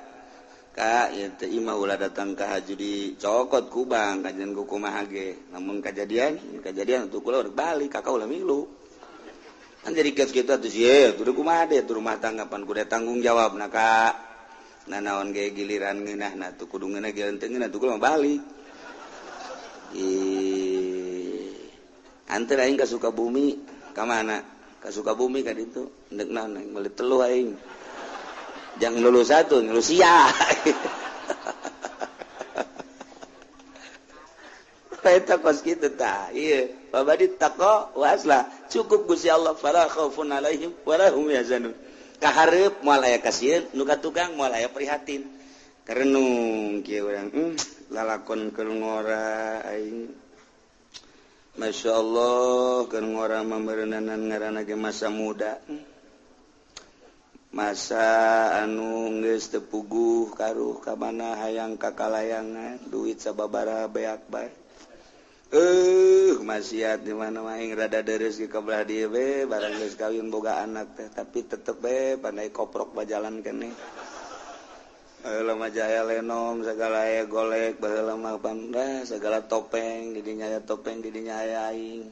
[SPEAKER 1] Kak, ieu teh imah ulah datang ka haji dicokot ku bank, kajian ku kumaha ge. Lamun kajadian, kajadian atuh kula udah balik, kakak ulah milu. Kan jadi kieu kitu atuh sieun, tuh kumaha deui tuh rumah tangga pan kudu tanggung jawab na, Kak. Nah, naon ge giliran ngeunah na tuh kudu ngeunah, giliran teu ngeunah tuh kula mah balik. Ih, anter aing ka Sukabumi ka mana? Ka Sukabumi ka ditu ndek naon aing meuli teluh aing. Jangan lulus satu, lulus sia. Eta kos kitu tah. Ieu, babadi taqwa waslah. Cukup Gusti Allah fala khaufun alaihim wala hum yahzanun. Kahareup moal aya kasieun, nu ka tukang moal aya prihatin. Karenung kieu urang, lalakon keur ngora aing. Masya Allah, keur ngora mah meureunanan ngaranna ge masa muda. Masa anu geus teu puguh karuh ka mana hayang kakalayangan, duit sababaraha beak bae. Maksiat di mana aing rada deres ge ka belah dieu we, barang geus kawin boga anak teh, tapi tetep we pandai koprok bajalan keneh. Baheula mah jaya lenom segala aya golek, baheula mah panda segala topeng di dinya aya topeng di dinya aya aing.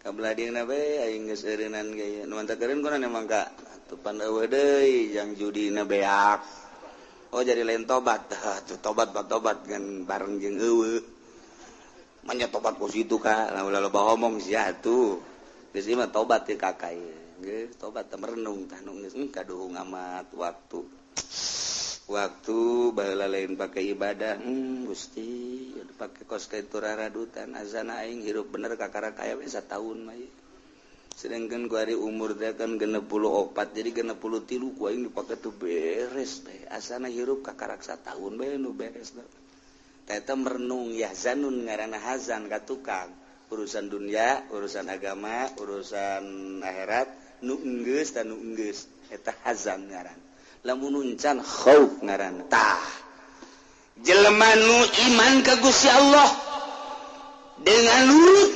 [SPEAKER 1] Ka belah dieu na we aing geus eureunnan ge. Nu mantap eureun kunaon emang ka? Atuh pan eueuh deui jang judina beak. Oh jadi lain tobat. Atuh tobat tobat kan bareng jeung eueuh. Manya tobat kos itu ka, ulah loba omong sia atuh. Geus ieu mah tobat teh kakak ieu. Geus tobat teh merenung tah nu geus kaduhung amat waktu. Waktu baheula lain pake ibadah, Gusti, pake kos kitu raradutan azana aing hirup bener kakara kaya we sataun mah ieu. Sedangkan ku ari umur teh kan 64 jadi 63 ku aing dipake tuh beres teh. Asana hirup kakarak sataun bae nu beres teh. Eta merenung yahzanun ngaranna hazan ka tukang urusan dunia, urusan agama, urusan akhirat nu enggeus ta nu enggeus eta hazan ngaran. Lamun uncan khauf ngaran. Tah jelema nu iman ka Gusti Allah dengan nurut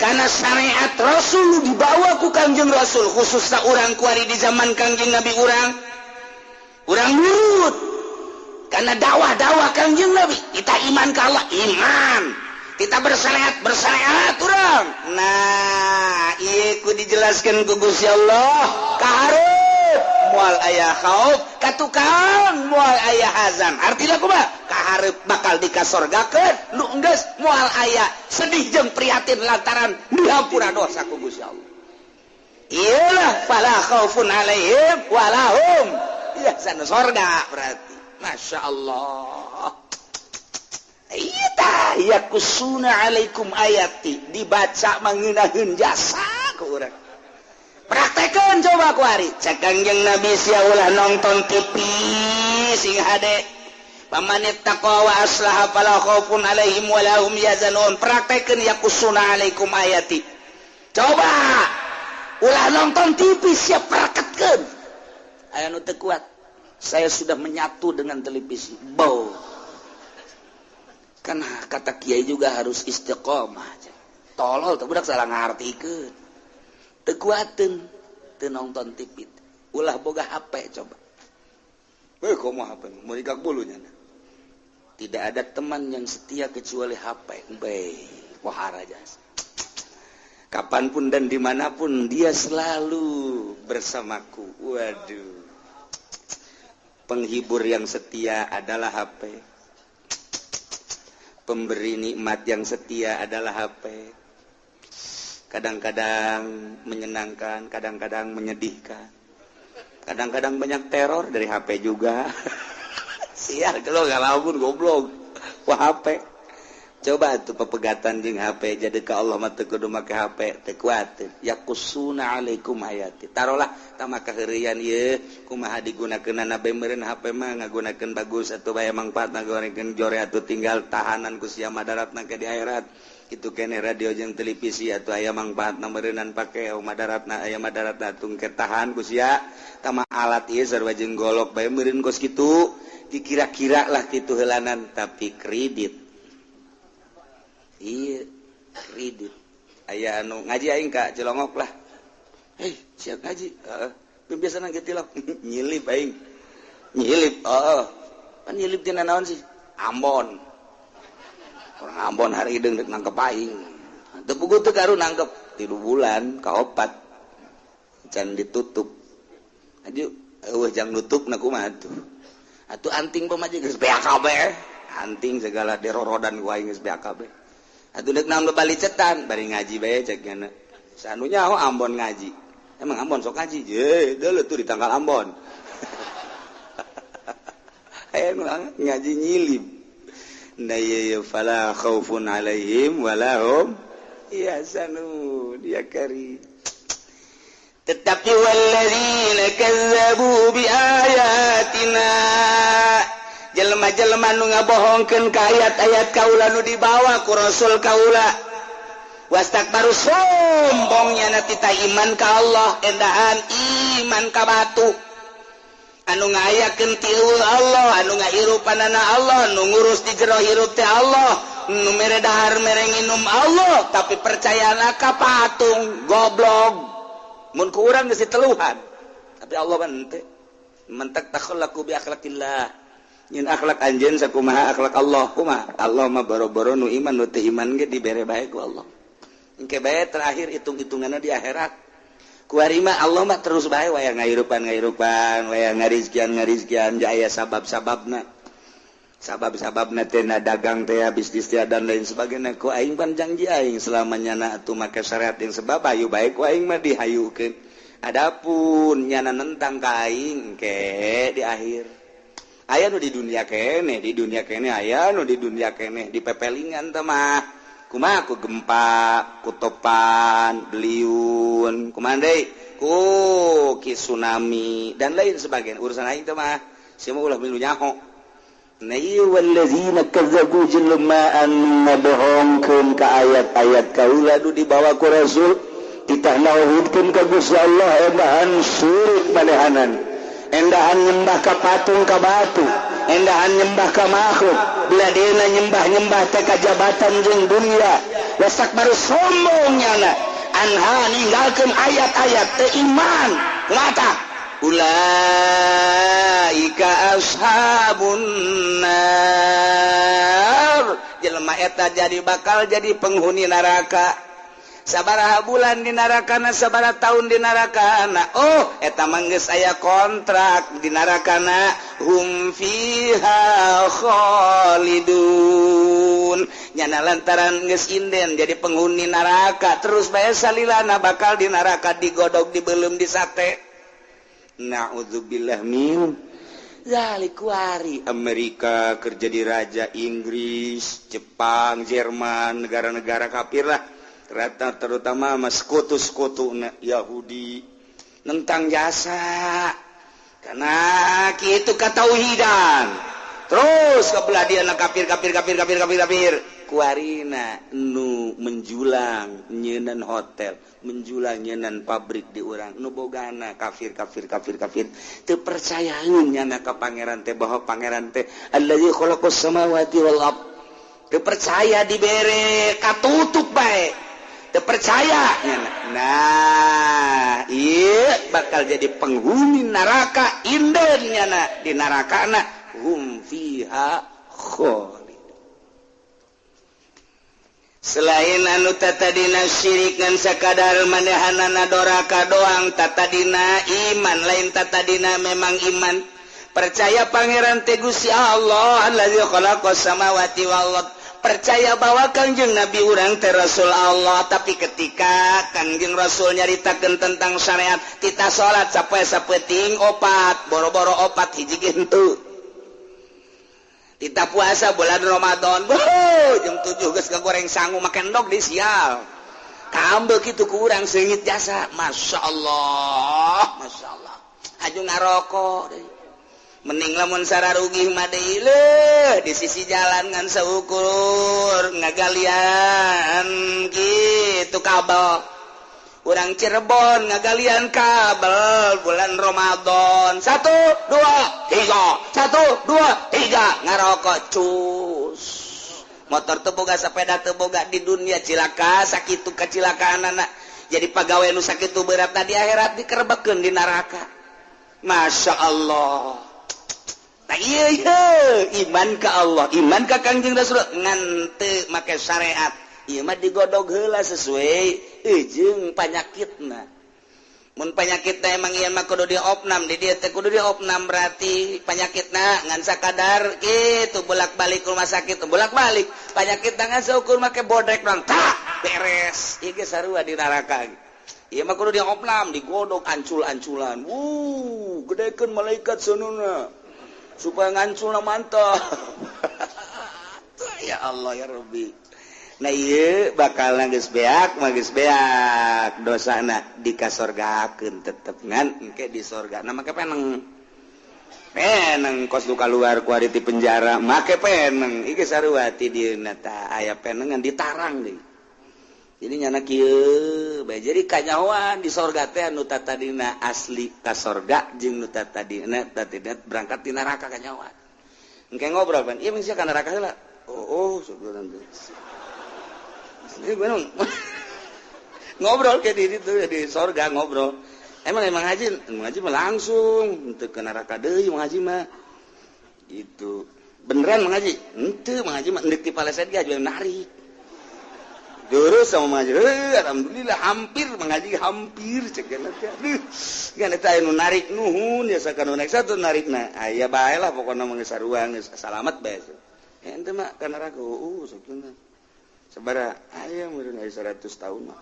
[SPEAKER 1] kana syariat Rasul dibawa ku Kangjeng Rasul khususna urang kuari di zaman Kangjeng Nabi urang urang nurut karena dakwah-dakwah Kangjeng Nabi, kita iman ke Allah, iman. Kita bersyariat, bersyariat urang. Nah, ieu ku dijelaskeun ku Gusti Allah, kahareup moal aya khauf, ka tukang moal aya hazan. Artina kumaha? Kahareup bakal dikasorgakeun, nu enggeus moal aya sedih jeung prihatin lantaran dihampura dosa ku Gusti Allah. Iyalah fala khaufun alaihim walahum yahzanun, sorga berarti. Masya Allah. Iya yakusuna alaikum ayati dibaca mengenaheun jasa ku urang. Praktekeun coba ku ari. Cek Kangjeng Nabi sia ulah nonton TV sing hade. Pamanit taqwa wa aslaha fala khaufun alaihim wa lahum yahzanun. Praktekeun yakusuna alaikum ayati. Coba ulah nonton TV sia praktekeun. Aya nu teu kuat. Saya sudah menyatu dengan televisi. Bau. Kan kata kiai juga harus istiqomah. Tolol tuh budak salah ngartikeun. Teu kuateun teu nonton TV. Ulah boga HP coba. Weh komo HP mau dikak bulunya. Tidak ada teman yang setia kecuali HP. Bae, wahara jasa. Kapanpun dan dimanapun dia selalu bersamaku. Waduh. Penghibur yang setia adalah HP. Pemberi nikmat yang setia adalah HP. Kadang-kadang menyenangkan, kadang-kadang menyedihkan. Kadang-kadang banyak teror dari HP juga. Sial kalau nggak lamun goblok. Wah HP. Coba tuh pepegatan jeung HP jadi ka Allah mah teu kudu make HP teu kuat. Yakusuna alaikum hayati. Tarolah tah kaheureuyan ieu kumaha digunakeunana bae meureun HP mah ngagunakeun bagus atuh bae mangfaat ngagunakeun jore atuh tinggal tahanan ku sia madaratna ke di akhirat. Kitu keneh radio jeung televisi atuh aya mangfaatna meureunan pake madaratna aya madaratna tung ketahan ku sia. Tah mah alat ieu sarua jeung golok bae meureun kos kitu. Dikira-kira lah kitu heulanan tapi kredit. Iya, kredit. Aya anu ngaji aing ka Cilongok lah. Hei, siap ngaji. Heeh. Biasana ge tilok nyilip aing. Nyilip, heeh. Pan nyilip tina naon sih? Ambon. Orang Ambon hari hideung rek nangkep aing. Teu puguh teu karu nangkep 3 bulan ka 4. Can ditutup. Aju eueuh jang nutupna kumaha atuh. Atuh anting pamaji geus BAKB. Anting segala derorodan ku aing geus BAKB. Atuh deuk naon babalicetan bari ngaji bae cek nyana. Sanu nyaho Ambon ngaji. Emang Ambon sok ngaji? Ye, deuleu tuh di tanggal Ambon. Aya nu ngaji nyilib. Nah ye fala khaufun alaihim wala hum yahzanun ya kari. Tetapi walladzina kazzabu bi ayatina, jelema-jelema nu ngabohongkeun ka ayat-ayat kaula nu dibawa ku rasul kaula, wastakbaru sombongnya na tita iman ka Allah, endahan iman ka batu anu ngayakeun tiul Allah, anu ngahirupanana Allah, nu ngurus di jero hirup teh Allah, nu mere dahar mere nginum Allah, tapi percayana ka patung goblok. Mun ku urang geus diteluhan, tapi Allah mah henteu. Mentak takhallaku bi akhlaqillah. Nyin akhlak anjeun sakumaha akhlak Allah, kumaha? Allah mah boro-boro nu iman nu teu iman ge dibere bae ku Allah. Engke bae terakhir hitung-hitunganna di akhirat. Kuari mah Allah mah terus bae waya ngahirupan-ngahirupan, waya ngarizkian-ngarizkian, jaya sabab-sababna. Sabab-sababna teh na dagang teh bisnis teh dan lain sebagainya. Ku aing pan janji aing selamanya na atuh make syariat yang sebab ayu bae ku aing mah dihayukeun. Adapun nyana nentang ka aing ke di akhir. Aya nu di dunia keneh, di dunia keneh aya nu di dunia keneh di pepelingan teh mah. Kumaha ku gempa, ku topan, beliun, kumaha deui? Ku ki tsunami dan lain sebagainya. Urusan aing teh mah sia mah ulah milu nyaho. Nah ieu wallazina kazzabu jelema anu ngabohongkeun ka ayat-ayat kaula nu dibawa ku Rasul, titah nauhidkeun ka Gusti Allah endahan syirik manehanan, endahan nyembah ka patung ka batu, endahan nyembah ka makhluk, beladena nyembah-nyembah teh ka jabatan jeung dunia, wasak baru sombong nyana anha ninggalkeun ayat-ayat teh iman mata. Ulaika ashabun nar, jelema eta jadi bakal jadi penghuni neraka. Sabaraha bulan di narakana, sabaraha tahun di narakana. Oh, eta mah geus aya kontrak di narakana, hum fiha khalidun. Nyana lantaran geus inden jadi penghuni neraka, terus bae salilana bakal di neraka digodog, dibelum, disate. Na'udzubillah min zalik. Kuari Amerika kerja di raja Inggris, Jepang, Jerman, negara-negara kafir lah. Ternyata terutama sama sekutu-sekutu Yahudi nentang jasa karena kitu katauhidan. Terus kebelah dia na kafir kafir kafir kafir kafir kafir. Kuarina nu menjulang nyeunan hotel, menjulang nyeunan pabrik di urang nu bogana kafir kafir kafir kafir. Teu percayaeun nyana ka pangeran teh bahwa pangeran teh allazi khalaqas samawati wal ard. Teu percaya dibere katutup bae. Teu percaya nyana. Nah, ieu bakal jadi penghuni neraka inden nyana di nerakana hum fiha khalid. Selain anu tatadina syirik ngan sakadar manehanana doraka doang, tatadina iman lain tatadina memang iman percaya pangeran teh Gusti Allah allazi khalaqas samawati wal ard, percaya bahwa Kangjeng Nabi urang teh Rasul Allah, tapi ketika Kangjeng Rasul nyaritakeun tentang syariat tita salat sapoe sapeting opat, boro-boro opat hiji ge henteu. Tita puasa bulan Ramadan, beuh jam 7 geus ngagoreng sangu make endog di sial. Kambe kitu ku urang seungit jasa, Masya Allah, Masya Allah. Haju ngarokok deui. Mending lamun sararugih mah deui leuh di sisi jalan ngan saukur ngagalian kitu kabel. Urang Cirebon ngagalian kabel bulan Ramadan. 1 2 3 1 2 3 ngarokok cus. Motor teu boga, sepeda teu boga, di dunia cilaka sakitu kacilakaanana. Jadi pagawe nu sakitu berat di akhirat dikerebekeun di neraka. Masya Allah. Nah, iya, iya. Iman ka Allah, iman ka Kangjeng Rasul ngan teu make syariat. Ieu mah digodog heula sesuai jeung panyakitna.
[SPEAKER 3] Mun penyakitna emang ieu mah kudu diopnam di dieu teh kudu diopnam, berarti penyakitna ngan sakadar kitu bolak-balik rumah sakit, bolak-balik penyakitna ngan saukur make bodrek doang tak beres. Ieu ge sarua di neraka. Ieu mah kudu diopnam, digodok ancul-anculan. Wuh, gedekeun malaikat seununa supaya nganculna mantap. Ya Allah ya Rabbi. Nah ieu bakal geus beak mah geus beak dosana dikasorgakeun tetep ngan engke di sorga. Nah make peneng. Peneng kos nu kaluar ku ari ti penjara make peneng. Ieu sarua ti dieuna tah aya penengan ditarang deui. Jadi nyana kieu bae jadi kanyahoan di sorga teh anu tatadina asli ka sorga jeung nu tatadina tatadina berangkat ti neraka kanyahoan. Engke ngobrol pan, ieu mah ka neraka heula. Oh, sebenarnya. Ngobrol kayak di itu di sorga ngobrol. Emang emang haji mah langsung untuk ke neraka deui mang haji mah. Gitu. Beneran mang haji? Henteu mang haji mah endek ti paleset ge haji narik. Terus sama mang haji, alhamdulillah hampir mang haji hampir cek geuna teh. Aduh, geuna teh anu narik nuhun ya sakanu naik satu narikna. Aya bae lah pokona mah geus sarua geus salamet bae. Henteu mah ka neraka satuna. Sabara aya meureun aya 100 tahun mah.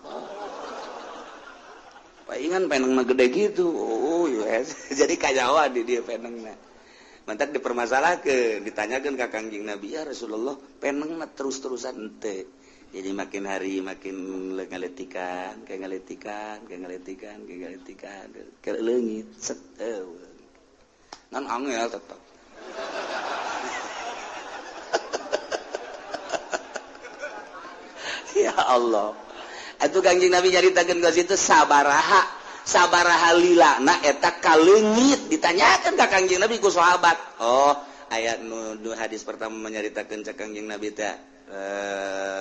[SPEAKER 3] Paingan peneng mah gede gitu. Oh, yes. Jadi kanyawa di dia penengna. Mantak dipermasalahkeun, ditanyakeun ka Kangjeng Nabi, ya Rasulullah, penengna terus-terusan henteu. Jadi makin hari makin ngaletikan, kayak ngaletikan, kayak ngaletikan, kayak ngaletikan, kayak leungit set. Ngan angel tetep. Ya Allah. Atuh Kangjeng Nabi nyaritakeun geus itu sabaraha, sabaraha lilana eta kaleungit ditanyakeun ka Kangjeng Nabi ku sahabat. Oh, ayat nu hadis pertama menyaritakeun cek Kangjeng Nabi teh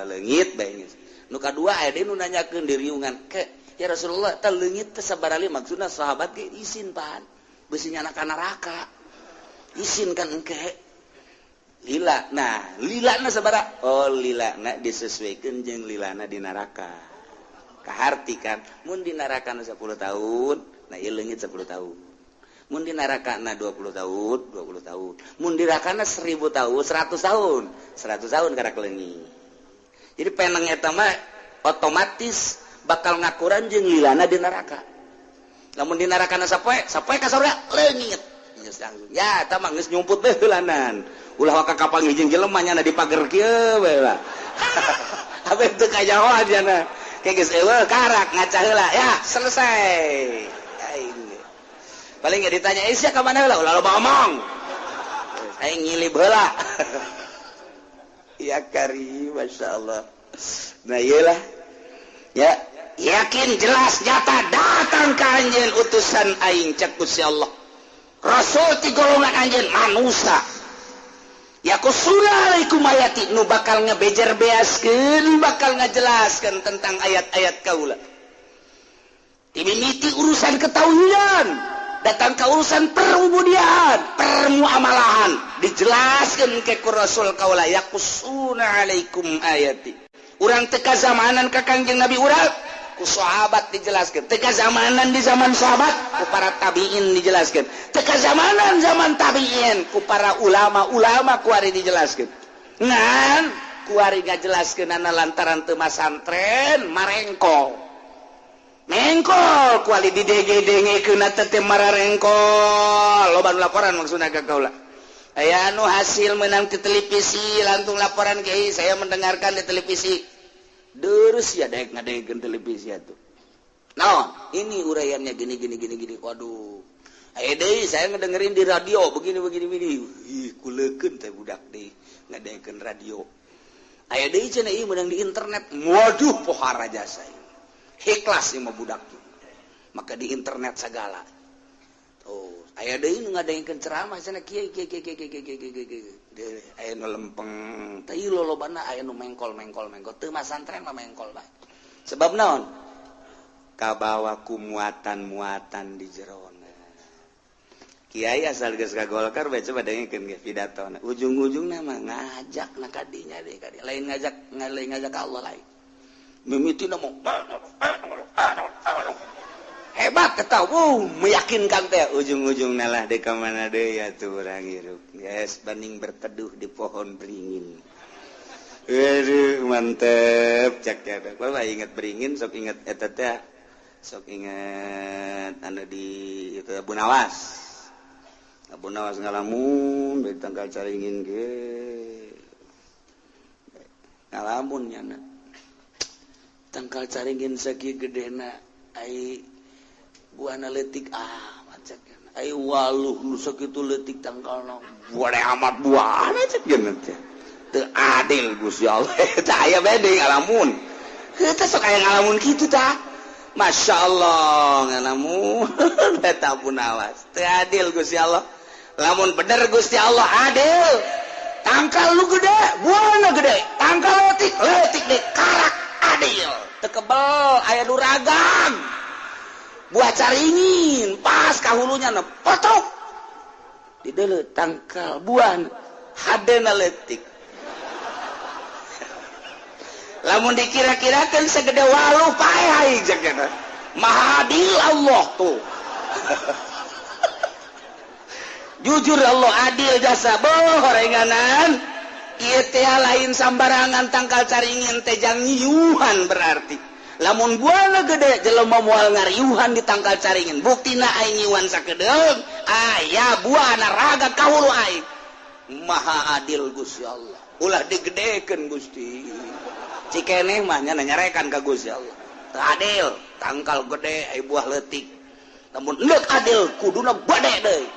[SPEAKER 3] leungit bae geus. Nu kadua aya deui nu nanyakeun di riungan ke, ya Rasulullah teh leungit teh sabaraha lila maksudna sahabat ge isin pan. Beusi nyana ka neraka. Isin kan engke. Lila, nah lilana sabara, oh lilana disesuaikan jeung lilana di neraka. Kaharti kan, mun di neraka 10 tahun, nah ieu leungit 10 tahun. Mun di neraka 20 tahun, 20 tahun. Mun di neraka 1000 tahun, 100 tahun, 100 tahun karak leungit. Jadi peneng eta mah otomatis bakal ngakuran jeung lilana di neraka. Lamun di neraka sapoe, sapoe ka surga leungit. Ya, eta mah geus nyumput bae heulanan. Ulah waka kapanggih jeung jelema nyana di pager kieu bae lah. Apa teu kajahoan jana. Kayak geus eueuh karak ngaca heula. Ya, selesai. Aing. Paling ge ditanya, "Eh, sia ka mana heula?" Ulah loba omong. Aing ngilib heula. Ya kari, masyaallah. Nah, iyalah. Ya, yakin jelas nyata datang ka anjeun utusan aing cek Gusti Allah. Rasul ti golongan anjeun manusia. Yakusuna alaikum ayati nu bakal ngebejer beaskeun bakal ngajelaskeun tentang ayat-ayat kaula. Timimiti urusan ketauhidan, datang ke urusan perubudian, permuamalahan, dijelaskeun ke ku Rasul kaula yakusuna alaikum ayati. Urang teu kazamanan ka Kangjeng Nabi urang ku sahabat dijelaskan, teka zamanan di zaman sahabat ku para tabiin dijelaskan, teka zamanan zaman tabiin ku para ulama-ulama ku ari dijelaskan. Ngan ku ari ngajelaskeun ana lantaran teu masantren marengkol. Mengkol ku ari didege-dengekeun teh mararengkol. Loba nu laporan maksudna ka kaula. Aya anu hasil menang di televisi langsung laporan kiai saya mendengarkan di televisi. Terus ya daek ngadengekeun televisi atuh. Nah, ini uraiannya gini gini gini gini. Waduh. Aya deui saya ngedengerin di radio begini begini begini. Ih, kulekeun teh budak deui ngadengekeun radio. Aya deui cenah ieu meunang di internet. Waduh, pohara jasa ieu. Ikhlas ieu mah budak tuh. Maka di internet segala. Oh, aya deui nu ngadengekeun ceramah cenah kieu kieu kieu kieu kieu kieu kieu. Aya nu lempeng, teh lolobana aya nu mengkol mengkol mengkol. Teu masantren mah mengkol bae. Sebab naon? Kabawa ku muatan-muatan di jerona. Kiai asal geus ka Golkar bae coba dengekeun ge pidatona. Ujung-ujungna mah ngajak na ka dinya deui ka dieu. Lain ngajak, lain ngajak ka Allah lain. Mimitina mah
[SPEAKER 1] Hebat eta, wow, meyakinkan teh ujung-ujung nalah dek ka mana deui atuh urang hirup. Geus banding berteduh di pohon beringin. Aduh, mantep cak ya. Bapak inget beringin, sok inget eta teh. Sok inget anu di itu Abu Nawas. Abu Nawas ngalamun dari tangkal caringin ge. Ngalamun nyana. Tangkal caringin sakieu gedena ai buahna leutik amat cek. Ai waluh nu sakitu leutik tangkalna. Buahna amat buahna cek geuna teh. Teu adil Gusti Allah. Tah aya bae deui ngalamun. Heuh teh sok aya ngalamun kitu tah. Masya Allah ngalamun eta Abu Nawas. Teu adil Gusti Allah. Lamun bener Gusti Allah adil. Tangkal lu gede, buahna gede. Tangkal leutik, leutik deui karak adil. Teu kebel aya nu ragang. Buah caringin pas ka hulunya na potok. Di deuleu tangkal buah hadena leutik. Lamun dikira-kirakan segede waluh paeh aing cek eta. Maha adil Allah tuh. Jujur Allah adil jasa boh horenganan. Ieu teh lain sambarangan tangkal caringin teh jang nyiuhan berarti. Lamun buahna gede jelema moal ngariuhan di tangkal caringin. Buktina aing nyiuhan sakedeung aya buahna raga ka hulu aing. Maha adil Gusti Allah. Ulah digedekeun Gusti. Cikeneh mah nya nyarekan ka Gusti Allah. Teu adil, tangkal gede ai buah leutik. Lamun endek adil kuduna gede deui.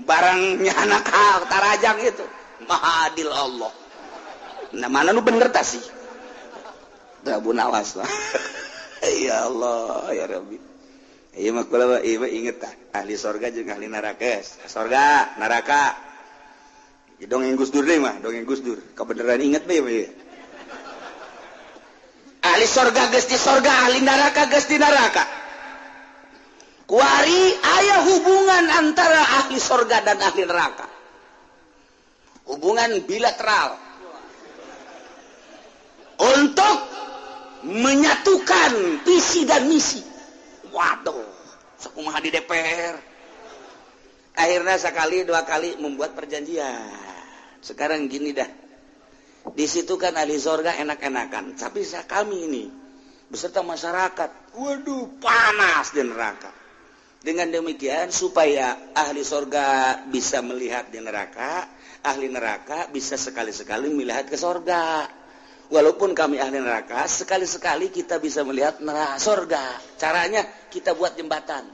[SPEAKER 1] Barang nyana ka tarajang itu. Maha adil Allah. Nah mana nu bener tah sih? Teu Abu Nawas lah. Ya Allah, ya Rabbi. Ieu mah kula ieu mah inget tah, ahli sorga jeung ahli neraka. Sorga, neraka. Dongeng Gus Dur deui mah, dongeng Gus Dur. Kabeneran inget bae ieu. Ahli sorga geus di sorga, ahli neraka geus di neraka. Kuari aya hubungan antara ahli sorga dan ahli neraka. Hubungan bilateral. Untuk menyatukan visi dan misi. Waduh, sakumaha di DPR. Akhirnya sekali dua kali membuat perjanjian. Sekarang gini dah. Di situ kan ahli sorga enak-enakan, tapi kami ini beserta masyarakat, waduh panas di neraka. Dengan demikian supaya ahli sorga bisa melihat di neraka, ahli neraka bisa sekali-sekali melihat ke sorga. Walaupun kami ahli neraka, sekali-sekali kita bisa melihat neraka sorga. Caranya kita buat jembatan.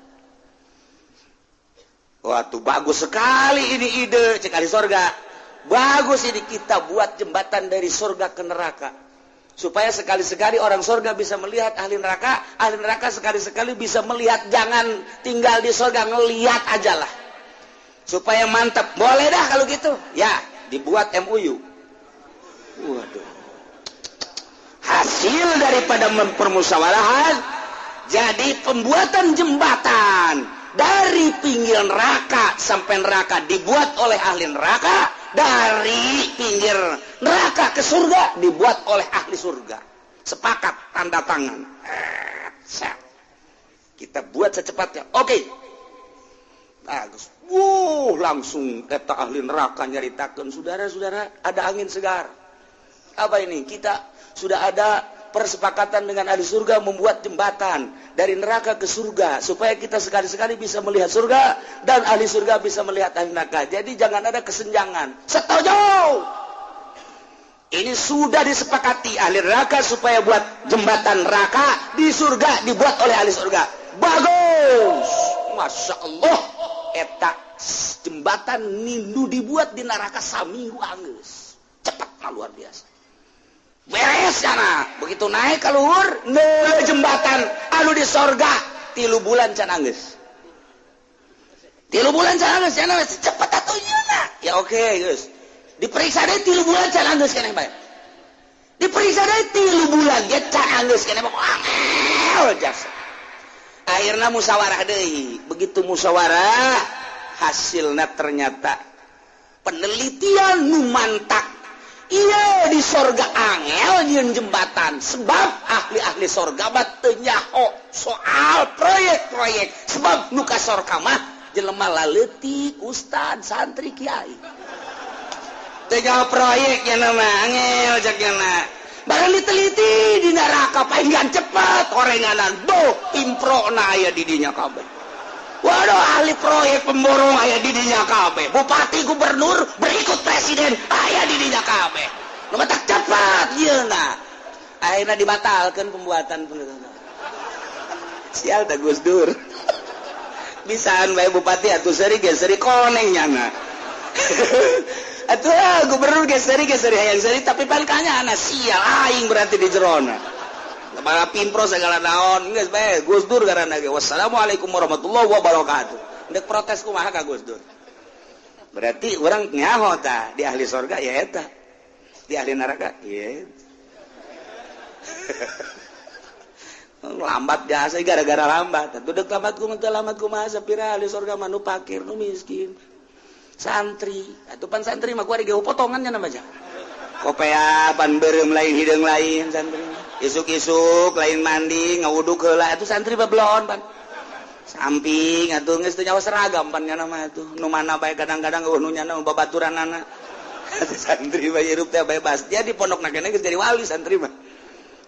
[SPEAKER 1] Wah, tuh bagus sekali ini ide, cek ahli sorga. Bagus ini kita buat jembatan dari surga ke neraka. Supaya sekali-sekali orang surga bisa melihat ahli neraka sekali-sekali bisa melihat, jangan tinggal di surga, ngelihat aja lah. Supaya mantap. Boleh dah kalau gitu. Ya, dibuat MOU. Waduh. Hasil daripada permusyawarahan, jadi pembuatan jembatan dari pinggir neraka sampai neraka dibuat oleh ahli neraka, dari pinggir neraka ke surga dibuat oleh ahli surga. Sepakat tanda tangan. Kita buat secepatnya. Oke. Bagus. Wuh, langsung kata ahli neraka nyaritakeun, saudara-saudara, ada angin segar. Apa ini? Kita sudah ada persepakatan dengan ahli surga membuat jembatan dari neraka ke surga supaya kita sekali-sekali bisa melihat surga dan ahli surga bisa melihat ahli neraka. Jadi jangan ada kesenjangan. Setuju. Ini sudah disepakati ahli neraka supaya buat jembatan neraka di surga dibuat oleh ahli surga. Bagus. Masya Allah. Eta jembatan nindu dibuat di neraka saminggu anggeus. Cepat luar biasa. Beres sana. Begitu naik ke luhur, ngeuleuh jembatan anu di sorga 3 bulan can anggeus. 3 bulan can anggeus cenah cepet atuh nyeuna. Ya oke, geus. Diperiksa deui 3 bulan can anggeus keneh bae. Diperiksa deui 3 bulan ge can anggeus keneh angel jasa. Akhirna musyawarah deui. Begitu musyawarah, hasilna ternyata penelitian nu mantak. Iya di sorga angel nyieun jembatan sebab ahli-ahli sorga mah teu nyaho soal proyek-proyek sebab nu ka sorga mah jelema laleutik ustad santri kiai teu nyaho proyek nya mah angel cek nya barang diteliti di neraka palingan cepet horenganan boh improna aya di dinya kabeh. Waduh ahli proyek pemborong aya di dinya kabeh, bupati gubernur berikut presiden aya di dinya kabeh. Nu matak cepat yeuna. Akhirna dibatalkeun pembuatan sial teh Gus Dur. Bisaan bae bupati atuh seuri ge seuri koneng nyana. Atuh gubernur ge seuri hayang seuri tapi pan kanyana sial aing berarti di jerona. Para pimpro segala naon geus bae Gus Dur garana ge wassalamualaikum warahmatullahi wabarakatuh. Ndek protes kumaha ka Gus Dur. Berarti urang nyaho tah di ahli sorga ya eta. Di ahli neraka ieu. Lambat jasa gara-gara lambat. Atuh deuk lambat kumaha teu lambat kumaha sapira ahli sorga mah nu fakir nu miskin. Santri, atuh pan santri mah kuari ge potongan nya nama aja. Kopea pan beureum lain hideung lain santri. Isuk-isuk lain mandi ngawuduk heula atuh santri babelon pan. Samping atuh geus teu nyawa seragam pan nya mah atuh. Nu mana bae kadang-kadang eueuh nu nyana babaturanana. Santri mah hirup teh bebas. Dia di pondokna keneh geus jadi wali santri mah.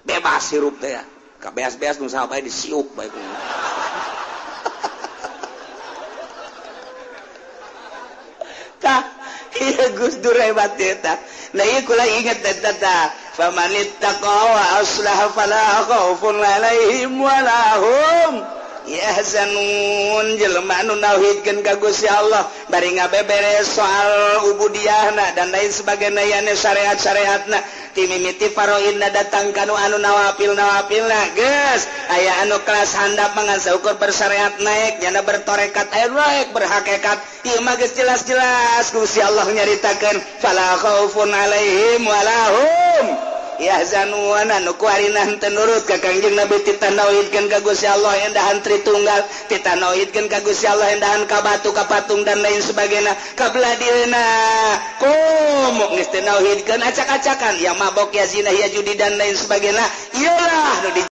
[SPEAKER 1] Bebas hirup teh ya. Kabeas-beas nu saha bae disiup bae kumaha. Tah, ieu Gus Dur hebat eta. Nah ieu kula inget eta tah. Famanittaqa wa aslaha fala khaufun alaihim wala hum yahzanun. Jelema anu nauhidkeun ka Gusti Allah bari ngabeberes soal ubudiyahna dan lain sebagainya yane syariat-syariatna timimiti faraidna datang kanu anu nawafil-nawafilna geus aya anu kelas handap mangan saukur bersyariat naik nyana bertorekat aya naik berhakikat ieu mah geus jelas-jelas Gusti Allah nyaritakeun fala khaufun alaihim wala hum yahzanun. Anu kuarina henteu nurut ka Kangjeng Nabi titah nauhidkeun ka Gusti Allah endahan Tritunggal titah nauhidkeun ka Gusti Allah endahan ka batu ka patung dan lain sebagainya kabelah dieuna komo geus teu nauhidkeun acak-acakan ya mabok ya zina ya judi dan lain sebagainya ieulah nu